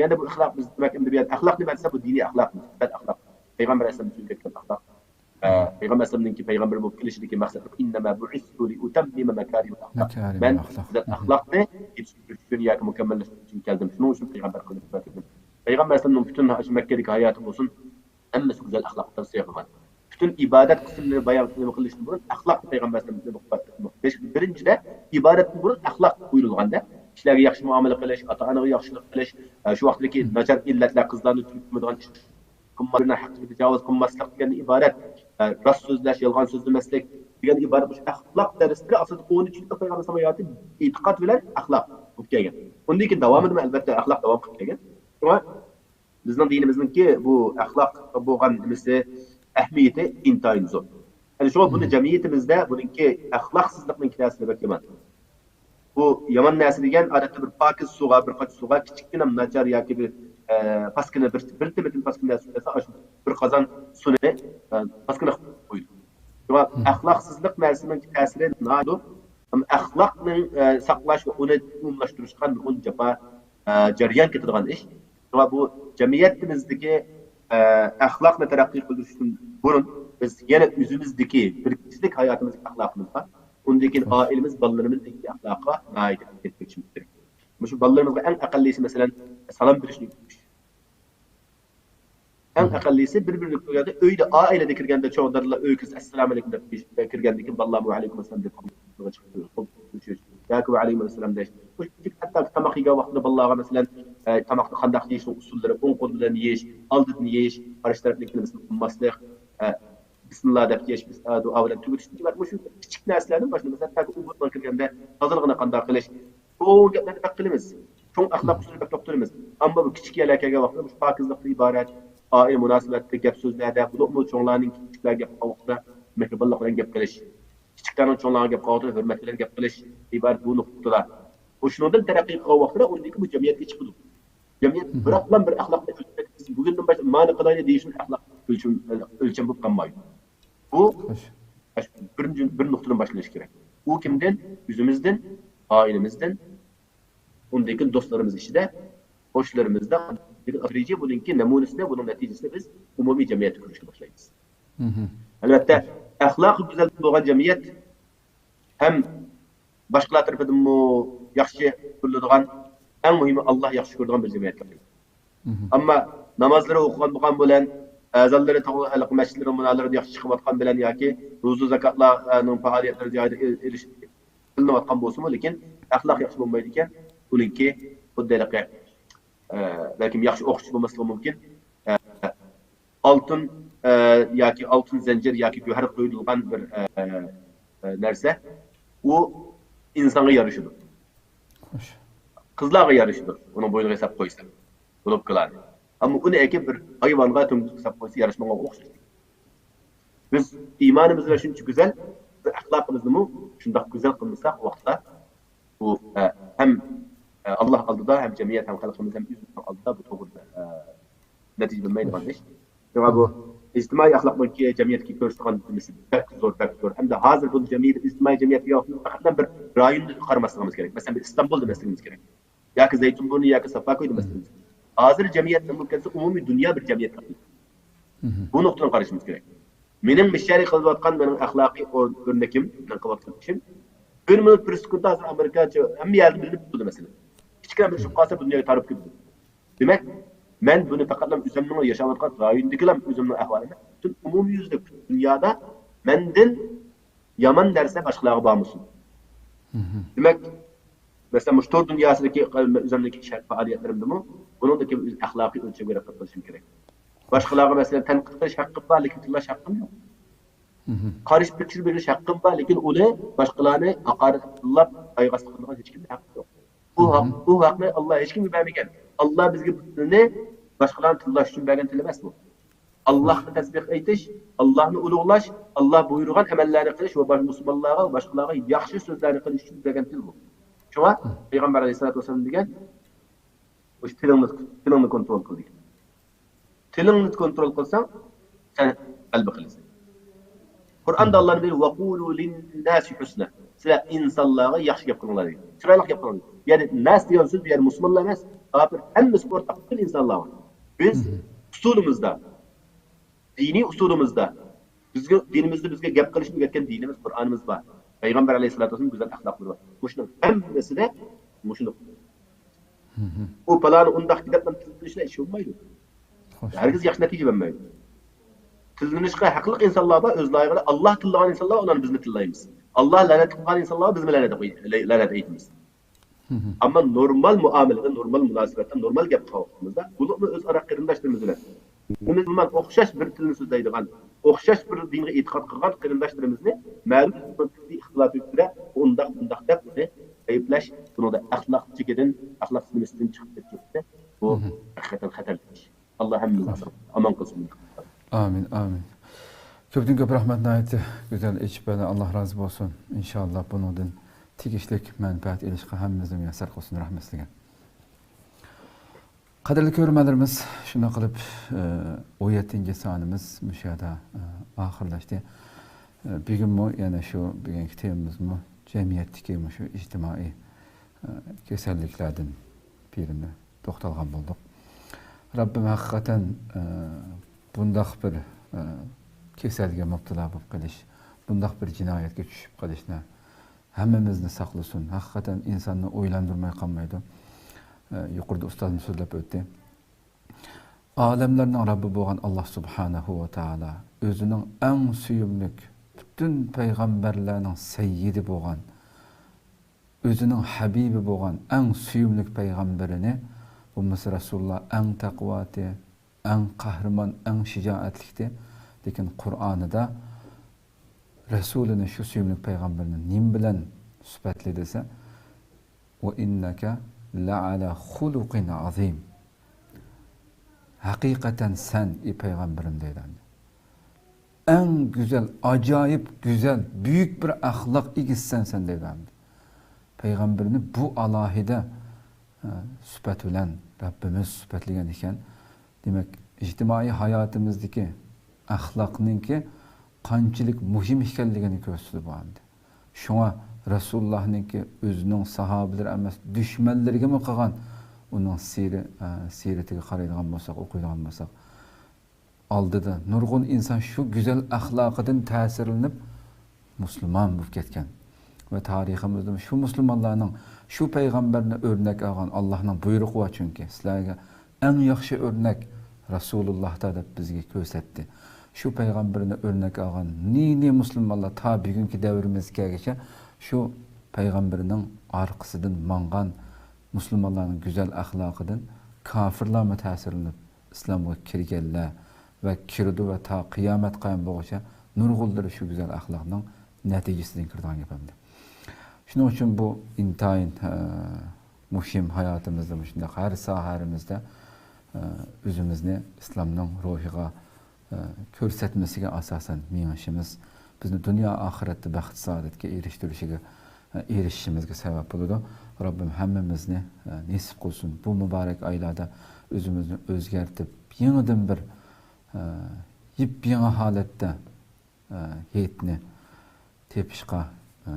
يەنە بۇ ئەخلاق، بىز دېمەك، ئەمدى بۇ يەردە ئەخلاق نېمە دېسە، بۇ دىنىي ئەخلاق، گۈزەل ئەخلاق. پەيغەمبەر ئەلەيھىسسالام ئۈچۈن كەتكەن ئەخلاق. ئە، پەيغەمبەر ئەلەيھىسسالامنىڭكى پەيغەمبەر بولۇپ كېلىشىدىكى مەقسەت، «إنما بعثت لأتمم مكارم الأخلاق.» مەكارىم مەن ئەخلاق. گۈزەل ئەخلاقنى يېتىشتۈرۈش ئۈچۈن ياكى مۇكەممەللەشتۈرۈش ئۈچۈن كەلدىم. شۇنىڭ ئۈچۈن پەيغەمبەر قىلىپ كەلدىم. پەيغەمبەر ئەلەيھىسسالامنىڭ پۈتۈن شۇ مەككىدىكى ھاياتى بولسۇن، ھەممىسى گۈزەل ئەخلاقنى تەۋسىيە قىلغان. پۈتۈن ئىبادەت قىسىملىرى بايان قىلىنىشتىن بۇرۇن ئەخلاقنى پەيغەمبەر ئەلەيھىسسالام، بىرىنچىدە، ئىبادەتتىن بۇرۇن ئەخلاق بۇيرۇلغاندا، كىشىلەرگە ياخشى مۇئامىلە قىلىش، ئاتا-ئانىغا ياخشىلىق قىلىش، ئە، شۇ ۋاقىتتىكى ناچار ئىللەتلەر، قىزلارنى تۈرتمىدىغان ئىش، قىلماسلىقنىڭ ھەققىگە تاجاۋۇز قىلماسلىق دېگەندىن ئىبارەت، ئە، راست سۆزلەش، يالغان سۆزلىمەسلىك دېگەندىن ئىبارەت مۇشۇ ئەخلاق دەرسلىرى ئاساسىدا ئون ئۈچىنچى پەيغەمبەر ئەلەيھىسسالام ھاياتى ئېتىقاد بىلەن ئەخلاق بولۇپ كەلگەن. ئۇندىن كېيىن داۋامىدىمۇ ئەلۋەتتە ئەخلاق داۋام قىلىپ كەلگەن. شۇڭا بىزنىڭ دىنىمىزنىڭكى بۇ ئەخلاق بولغان نېمىسى، ئەھمىيىتى ئىنتايىن زور. يەنى شۇڭا بۇنى جەمئىيىتىمىزدە بۇنىڭكى ئەخلاقسىزلىقنىڭ كىرەسىدە بەك يامان. بۇ يامان نەرسە دېگەن ئادەتتە بىر پاكىز سۇغا، بىر قاچا سۇغا كىچىككىنە ناچار ياكى بىر، ئە، پاسكىنا، بىر، بىر تېمىدىن پاسكىنا نەرسە سۇ قۇيسا، ئاشۇ بىر قازان سۇنى، ئە، پاسكىنا قىلىپ قويىدۇ. شۇڭا ئەخلاقسىزلىق نەرسىنىڭ تەسىرى ناھايىتى زور. ئەمما ئەخلاقنى، ئە، ساقلاش ۋە ئۇنى ئومۇملاشتۇرۇشقا نۇرغۇن جاپا، ئە، جەريان كېتىدىغان ئىش. شۇڭا بۇ جەمئىيىتىمىزدىكى، ئە، ئەخلاقنى تەرەققىي قىلدۇرۇشتىن بۇرۇن بىز يەنە ئۆزىمىزدىكى بىر كىشىلىك ھاياتىمىزدىكى ئەخلاقىمىزغا، ئۇندىن كېيىن ئائىلىمىز، بالىلىرىمىزنىڭكى ئەخلاقىغا ناھايىتى دىققەت قىلىشىمىز كېرەك. مۇشۇ بالىلىرىمىزغا ئەڭ ئەقەللىسى، مەسىلەن، سالام بېرىشنى ئۆگىتىش. ئەڭ ئەقەللىسى بىر-بىرىنى كۆرگەندە، ئۆيدە، ئائىلىدە كىرگەندە چوڭ دادىلار ئۆيگە كىرسە، «ئەسسالامۇ ئەلەيكۇم» دەپ كىرگەندىن كېيىن بالىلارمۇ «ۋەئەلەيكۇم ئەسسالام» دەپ قول چىقىرىش ياكى «ۋەئەلەيكۇم ئەسسالام» دەش. ھەتتا تاماق يېگەن ۋاقتىدا بالىلارغا، مەسىلەن، ئە، تاماقنى قانداق يېيىشنىڭ ئۇسۇللىرى، ئوڭ قول بىلەن يېيىش، ئالدىدىن يېيىش، قارشى تەرەپنىڭكىنى بىسمىللا قىلماسلىق، ئە، بىسمىللا دەپ يېيىش، بىس-، ئە، دۇئا بىلەن تۈگىتىش، مۇشۇ كىچىك نەرسىلەردىن باشلايمىز. ھەتتاكى ئۇ بۇتنىڭ كىرگەندە تازىلىقىنى قانداق قىلىش، چوڭ گەپلەرنى بەك قىلىمىز. چوڭ ئەخلاق ئۇسۇلىنى بەك توختىلىمىز. ئەمما بۇ كىچىك يەرلەرگە كەلگەن ۋاقىتتا مۇشۇ پاكىزلىقتىن ئىبارەت، ئائىلە مۇناسىۋەتتە، گەپ سۆزلەردە، بولۇپمۇ چوڭلارنىڭ كىچىكلەرگە گەپ قىلغان ۋاقتىدا مېھرىبانلىق بىلەن گەپ قىلىش، كىچىكلەرنىڭ چوڭلارغا گەپ قىلغان ۋاقتىدا ھۆرمەت بىلەن گەپ قىلىش ئىبارەت بۇ نۇقتىدا. ئۇ شۇنىڭدىن تەرەققىي قىلغان ۋاقتىدا ئۇندىن كېيىن بۇ جەمئىيەتكە چىقىدۇ. جەمئىيەت بىراقلا بىر ئەخلاقنى ئۆلچەپ، بىز بۈگۈندىن باشلاپ مانا قىلايلى دېيىشىمىز ئەخلاق ئۆلچەم، ئۆلچەم بولۇپ قالمايدۇ. بۇ بىرىنچى، بىر نۇقتىدىن باشلىنىشى كېرەك. ئۇ كىمدىن؟ ئۆزىمىزدىن، ئائىلىمىزدىن، ئۇندىن كېيىن دوستلىرىمىز ئىچىدە، قوشنىلىرىمىزدا، بۇنىڭكى نەمۇنىسىنى، بۇنىڭ نەتىجىسىنى بىز ئومۇمىي جەمئىيەتتە كۆرۈشكە باشلايمىز. ئەلۋەتتە، ئەخلاقى گۈزەل بولغان جەمئىيەت ھەم باشقىلار تەرىپىدىنمۇ ياخشى كۆرۈلىدىغان، ئەڭ مۇھىمى، ئاللا ياخشى كۆرىدىغان بىر جەمئىيەتكە كىرىدۇ. ئەمما نامازلىرى ئوقۇغان بولغان بىلەن، ئەزانلىرى، ھېلىقى مەسچىتلىرى، مۇنارىلىرى ياخشى چىقىۋاتقان بىلەن ياكى روزا، زاكاتلارنىڭ پائالىيەتلىرى جايىدا ئېلىش قىلىنىۋاتقان بولسىمۇ، لېكىن ئەخلاق ياخشى بولمايدىكەن، ئۇنىڭكى خۇددى ھېلىقى، ئە، بەلكىم ياخشى ئوقۇتقۇچى بولماسلىقى مۇمكىن. ئە، ئالتۇن، ئە، ياكى ئالتۇن زەنجىر ياكى گۆھەر قويۇلغان بىر، ئە، ئە، نەرسە، ئۇ ئىنسانغا يارىشىدۇ. خوش. قىزلارغا يارىشىدۇ، ئۇنىڭ بوينىغا ساپ قويسا، گۇلوبكىلارنى. ئەمما ئۇنى ئەكىپ بىر ھايۋانغا تۆڭگۈزگە ساپ قويسا ياراشمىغانغا ئوخشاش. بىز ئىمانىمىز بىلەن شۇنچە گۈزەل، بىزنىڭ ئەخلاقىمىزنىمۇ شۇنداق گۈزەل قىلمىساق، ئۇ ۋاقىتتا بۇ، ئە، ھەم، ئە، ئاللا ئالدىدا، ھەم جەمئىيەت، ھەم خەلقىمىز، ھەم ئۆزىمىزنىڭ ئالدىدا بۇ توغرا، ئە، نەتىجە بەرمەيدىغان ئىش. شۇڭا بۇ ئىجتىمائىي ئەخلاقنىڭكى جەمئىيەتتىكى كۆرسىتىدىغان نېمىسى بەك زور، بەك زور. ھەمدە ھازىر بۇ جەمئىيەت، ئىجتىمائىي جەمئىيەتكە پەقەت بىر رايوننى قارىماسلىقىمىز كېرەك. مەسىلەن، بىر ئىستانبۇل دېمەسلىكىمىز كېرەك. ياكى زەيتۇنبۇرنى ياكى سافاكوي دېمەسلىكىمىز كېرەك. ھازىر جەمئىيەت نېمە بولۇپ كەتسە، ئومۇمىي دۇنيا بىر جەمئىيەت. بۇ نۇقتىدىن قارىشىمىز كېرەك. مېنىڭ مىشەرى قىلىۋاتقان مېنىڭ ئەخلاقىي ئور-، ئۆرنىكىم، مېنىڭ قىلىۋاتقان ئىشىم، بىر مىنۇت، بىر سېكۇنتتا ھازىر ئامېرىكا ھەممە يەردە بىلىنىپ تۇرىدۇ، مەسىلەن. كىچىككىنە بىر چۈشۈپ قالسا، بۇ دۇنياغا تارىلىپ كېتىدۇ. دېمەك، مەن بۇنى پەقەتلا ئۆزۈمنىڭ ياشاۋاتقان رايونىدىكىلا ئۆزۈمنىڭ ئەھۋالى ئەمەس، پۈتۈن ئومۇميۈزلۈك پۈتۈن دۇنيادا مەندىن يامان نەرسە باشقىلارغا بارمىسۇن. دېمەك، مەسىلەن، مۇشۇ تور دۇنياسىدىكى ئۆزۈمنىڭكى ئىش پائالىيەتلىرىمدىمۇ بۇنىڭدىكى ئەخلاقىي ئۆلچەمگە رىئايەت قىلىشىم كېرەك. باشقىلارغا، مەسىلەن، تەنقىد قىلىش ھەققىم بار، لېكىن تىللاش ھەققىم يوق. قارشى پىكىر بىلدۈرۈش ھەققىم بار، لېكىن ئۇنى باشقىلارنى ھاقارەت قىلىپ، ھايۋانچىلىق قىلىدىغان ھېچكىمنىڭ ھەققى يوق. بۇ ھەق، بۇ ھەقنى ئاللا ھېچكىمگە بەرمىگەن. ئاللا بىزگە بۇ تىلنى باشقىلارنى تىللاش ئۈچۈن بەرگەن تىل ئەمەس بۇ. ئاللاھقا تەسبىھ ئېيتىش، ئاللاھنى ئۇلۇغلاش، ئاللا بۇيرۇغان ئەمەللەرنى قىلىش ۋە باش-، مۇسۇلمانلارغا، باشقىلارغا ياخشى سۆزلەرنى قىلىش ئۈچۈن بەرگەن تىل بۇ. شۇڭا پەيغەمبەر ئەلەيھىسسالاتۇ ۋەسسالام دېگەن، مۇشۇ تىلىڭنى، تىلىڭنى كونترول قىل دېگەن. تىلىڭنى كونترول قىلساڭ، سەن غەلىبە قىلىسەن. قۇرئاندا ئاللا نېمە دەيدۇ؟ «ۋەقۇلۇ لىنناسى ھۇسنا.» سىلەر ئىنسانلارغا ياخشى گەپ قىلىڭلار دېگەن. چىرايلىق گەپ قىلىڭلار. يەنى ناس دېگەن سۆز بۇ يەردە مۇسۇلمانلار ئەمەس، كاپىر، ھەممىسى ئورتاق، پۈتۈن ئىنسانلار بار. بىز ئۇسۇلىمىزدا، دىنىي ئۇسۇلىمىزدا، بىزگە، دىنىمىزدا بىزگە گەپ قىلىشنى ئۆگەتكەن دىنىمىز، قۇرئانىمىز بار. پەيغەمبەر ئەلەيھىسسالاتۇ ۋەسسالامنىڭ گۈزەل ئەخلاقلىرى بار. مۇشۇنىڭ ھەممىسىدە مۇشۇنى ئۇ پالانى ئۇنداق دەپ تىللىشىلا ئىش بولمايدۇ. ھەرگىز ياخشى نەتىجە بەرمەيدۇ. تىللىنىشقا ھەقلىق ئىنسانلار بار، ئۆز لايىقىدا ئاللا تىللىغان ئىنسانلار، ئۇلار بىزنى تىللايمىز. ئاللا لەنەت قىلغان ئىنسانلارغا بىزمۇ لەنەت ئوقۇي-، لەنەت ئېيتىمىز. ئەمما نورمال مۇئامىلىدە، نورمال مۇناسىۋەتتە، نورمال گەپ قىلغان ۋاقتىمىزدا، بولۇپمۇ ئۆزئارا قېرىنداشلىرىمىز بىلەن، ھەممىمىز ئوخشاش بىر تىلنى سۆزلەيدىغان، ئوخشاش بىر دىنغا ئېتىقاد قىلغان قېرىنداشلىرىمىزنى مەلۇم بىر ئىختىلاپ ئۈستىدە ئۇنداق، بۇنداق دەپ ئۇنى ئەيىبلەش، بۇنىڭدا ئەخلاق چېكىدىن، ئەخلاق سىنىمىسىدىن چىقىپ كەتكەن بۇ ھەقىقەتەن خەتەرلىك ئىش. ئاللا ھەممىمىزنى ئامان قىلسۇن. ئامىن، ئامىن. كۆپتىن كۆپ رەھمەت، ناھايىتى گۈزەل ئېچىپ بەردى، ئاللا رازى بولسۇن. ئىنشاللا بۇنىڭدىن تېگىشلىك مەنپەئەت ئېلىشقا ھەممىمىزنى مۇيەسسەر قىلسۇن، رەھمەت سىزگە. قەدىرلىك كۆرۈرمەنلىرىمىز، شۇنداق قىلىپ، ئى، ئون يەتتىنچى سانىمىز مۇشۇ يەردە، ئى، ئاخىرلاشتى. ئى، بۈگۈنمۇ يەنە شۇ بۈگۈنكى تېمىمىزمۇ جەمئىيەتتىكى مۇشۇ ئىجتىمائىي، ئى، كېسەللىكلەردىن بىرىنى توختالغان بولدۇق. رەببىم ھەقىقەتەن، ئى، بۇنداق بىر، ئى، كېسەلگە مۇپتىلا بولۇپ قېلىش، بۇنداق بىر جىنايەتكە چۈشۈپ قېلىشنى ھەممىمىزنى ساقلىسۇن. ھەقىقەتەن ئىنساننى ئويلاندۇرماي قالمايدۇ. ئى، يۇقىرىدا ئۇستازمۇ سۆزلەپ ئۆتتى. ئالەملەرنىڭ رەببى بولغان ئاللا سۇبھانەھۇ ۋە تائالا ئۆزىنىڭ ئەڭ سۆيۈملۈك، پۈتۈن پەيغەمبەرلەرنىڭ سەييىدى بولغان، ئۆزىنىڭ ھەبىبى بولغان ئەڭ سۆيۈملۈك پەيغەمبىرىنى، بولمىسا رەسۇلۇللا ئەڭ تەقۋاتى، ئەڭ قەھرىمان، ئەڭ شىجائەتلىكتى. لېكىن قۇرئانىدا رەسۇلىنى، شۇ سۆيۈملۈك پەيغەمبىرىنى نېمە بىلەن سۈپەتلىدى دېسە، «ۋە ئىننەكە لەئەلا خۇلۇقىن ئازىم.» ھەقىقەتەن سەن، ئى پەيغەمبىرىم، دەيدۇ ئەمدى. ئەڭ گۈزەل، ئاجايىپ گۈزەل، بۈيۈك بىر ئەخلاق ئىگىسىسەن سەن، دەيدۇ ئەمدى. پەيغەمبىرنى بۇ ئالاھىدە، ئە، سۈپەت بىلەن رەببىمىز سۈپەتلىگەن ئىكەن. دېمەك، ئىجتىمائىي ھاياتىمىزدىكى ئەخلاقنىڭكى قانچىلىك مۇھىم ئىكەنلىكىنى كۆرسىتىدۇ بۇ ئەمدى. شۇڭا رەسۇلۇللاھنىڭكى ئۆزىنىڭ ساھابىلىرى ئەمەس، دۈشمەنلىرىگىمۇ قىلغان ئۇنىڭ سىيرە-، ئە، سىيرىتىگە قارايدىغان بولساق، ئوقۇيدىغان بولساق، ئالدىدا نۇرغۇن ئىنسان شۇ گۈزەل ئەخلاقىدىن تەسىرلىنىپ مۇسۇلمان بولۇپ كەتكەن. ۋە تارىخىمىزدا شۇ مۇسۇلمانلارنىڭ شۇ پەيغەمبەرنى ئۆرنەك ئالغان، ئاللاھنىڭ بۇيرۇقى بار چۈنكى، سىلەرگە ئەڭ ياخشى ئۆرنەك رەسۇلۇللاھتا دەپ بىزگە كۆرسەتتى. شۇ پەيغەمبەرنى ئۆرنەك ئالغان نى-نى مۇسۇلمانلار تا بۈگۈنكى دەۋرىمىزگە كەلگۈچە شۇ پەيغەمبىرنىڭ ئارقىسىدىن ماڭغان مۇسۇلمانلارنىڭ گۈزەل ئەخلاقىدىن كاپىرلارمۇ تەسىرلىنىپ، ئىسلامغا كىرگەنلەر ۋە كىرىدۇ ۋە تا قىيامەت قايىم بولغۇچە نۇرغۇنلىرى شۇ گۈزەل ئەخلاقنىڭ نەتىجىسىدىن كىرىدىغان گەپ ئەمدى. شۇنىڭ ئۈچۈن بۇ ئىنتايىن، ئە، مۇھىم ھاياتىمىزدا مۇشۇنداق ھەر ساھەمىزدە، ئە، ئۆزىمىزنى ئىسلامنىڭ روھىغا، ئە، كۆرسەتمىسىگە ئاساسەن مېڭىشىمىز بىزنى دۇنيا ئاخىرەتتە بەخت سائادەتكە ئېرىشتۈرۈشىگە، ئە، ئېرىشىشىمىزگە سەۋەب بولىدۇ. رەببىم ھەممىمىزنى، ئە، نېسىپ قىلسۇن. بۇ مۇبارەك ئايلاردا ئۆزىمىزنى ئۆزگەرتىپ، يېڭىدىن بىر، ئە، يېپيېڭى ھالەتتە، ئە، ھېيتنى تېپىشقا، ئە،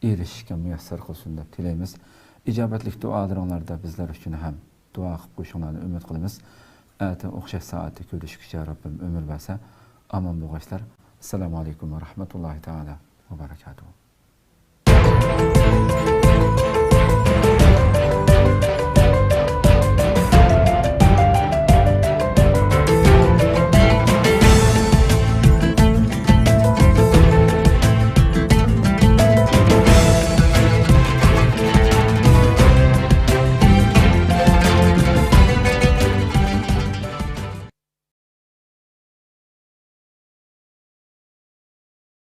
ئېرىشىشكە مۇيەسسەر قىلسۇن دەپ تىلەيمىز. ئىجابەتلىك دۇئالىرىڭلاردا بىزلەر ئۈچۈن ھەم دۇئا قىلىپ قويۇشۇڭلارنى ئۈمىد قىلىمىز. ئەتە ئوخشاش سائەتتە كۆرۈشكۈچە رەببىم ئۆمۈر بەرسە ئامان بولغايسىلەر. ئەسسالامۇ ئەلەيكۇم ۋە رەھمەتۇللاھى تائالا ۋە بەرەكاتۇھۇ.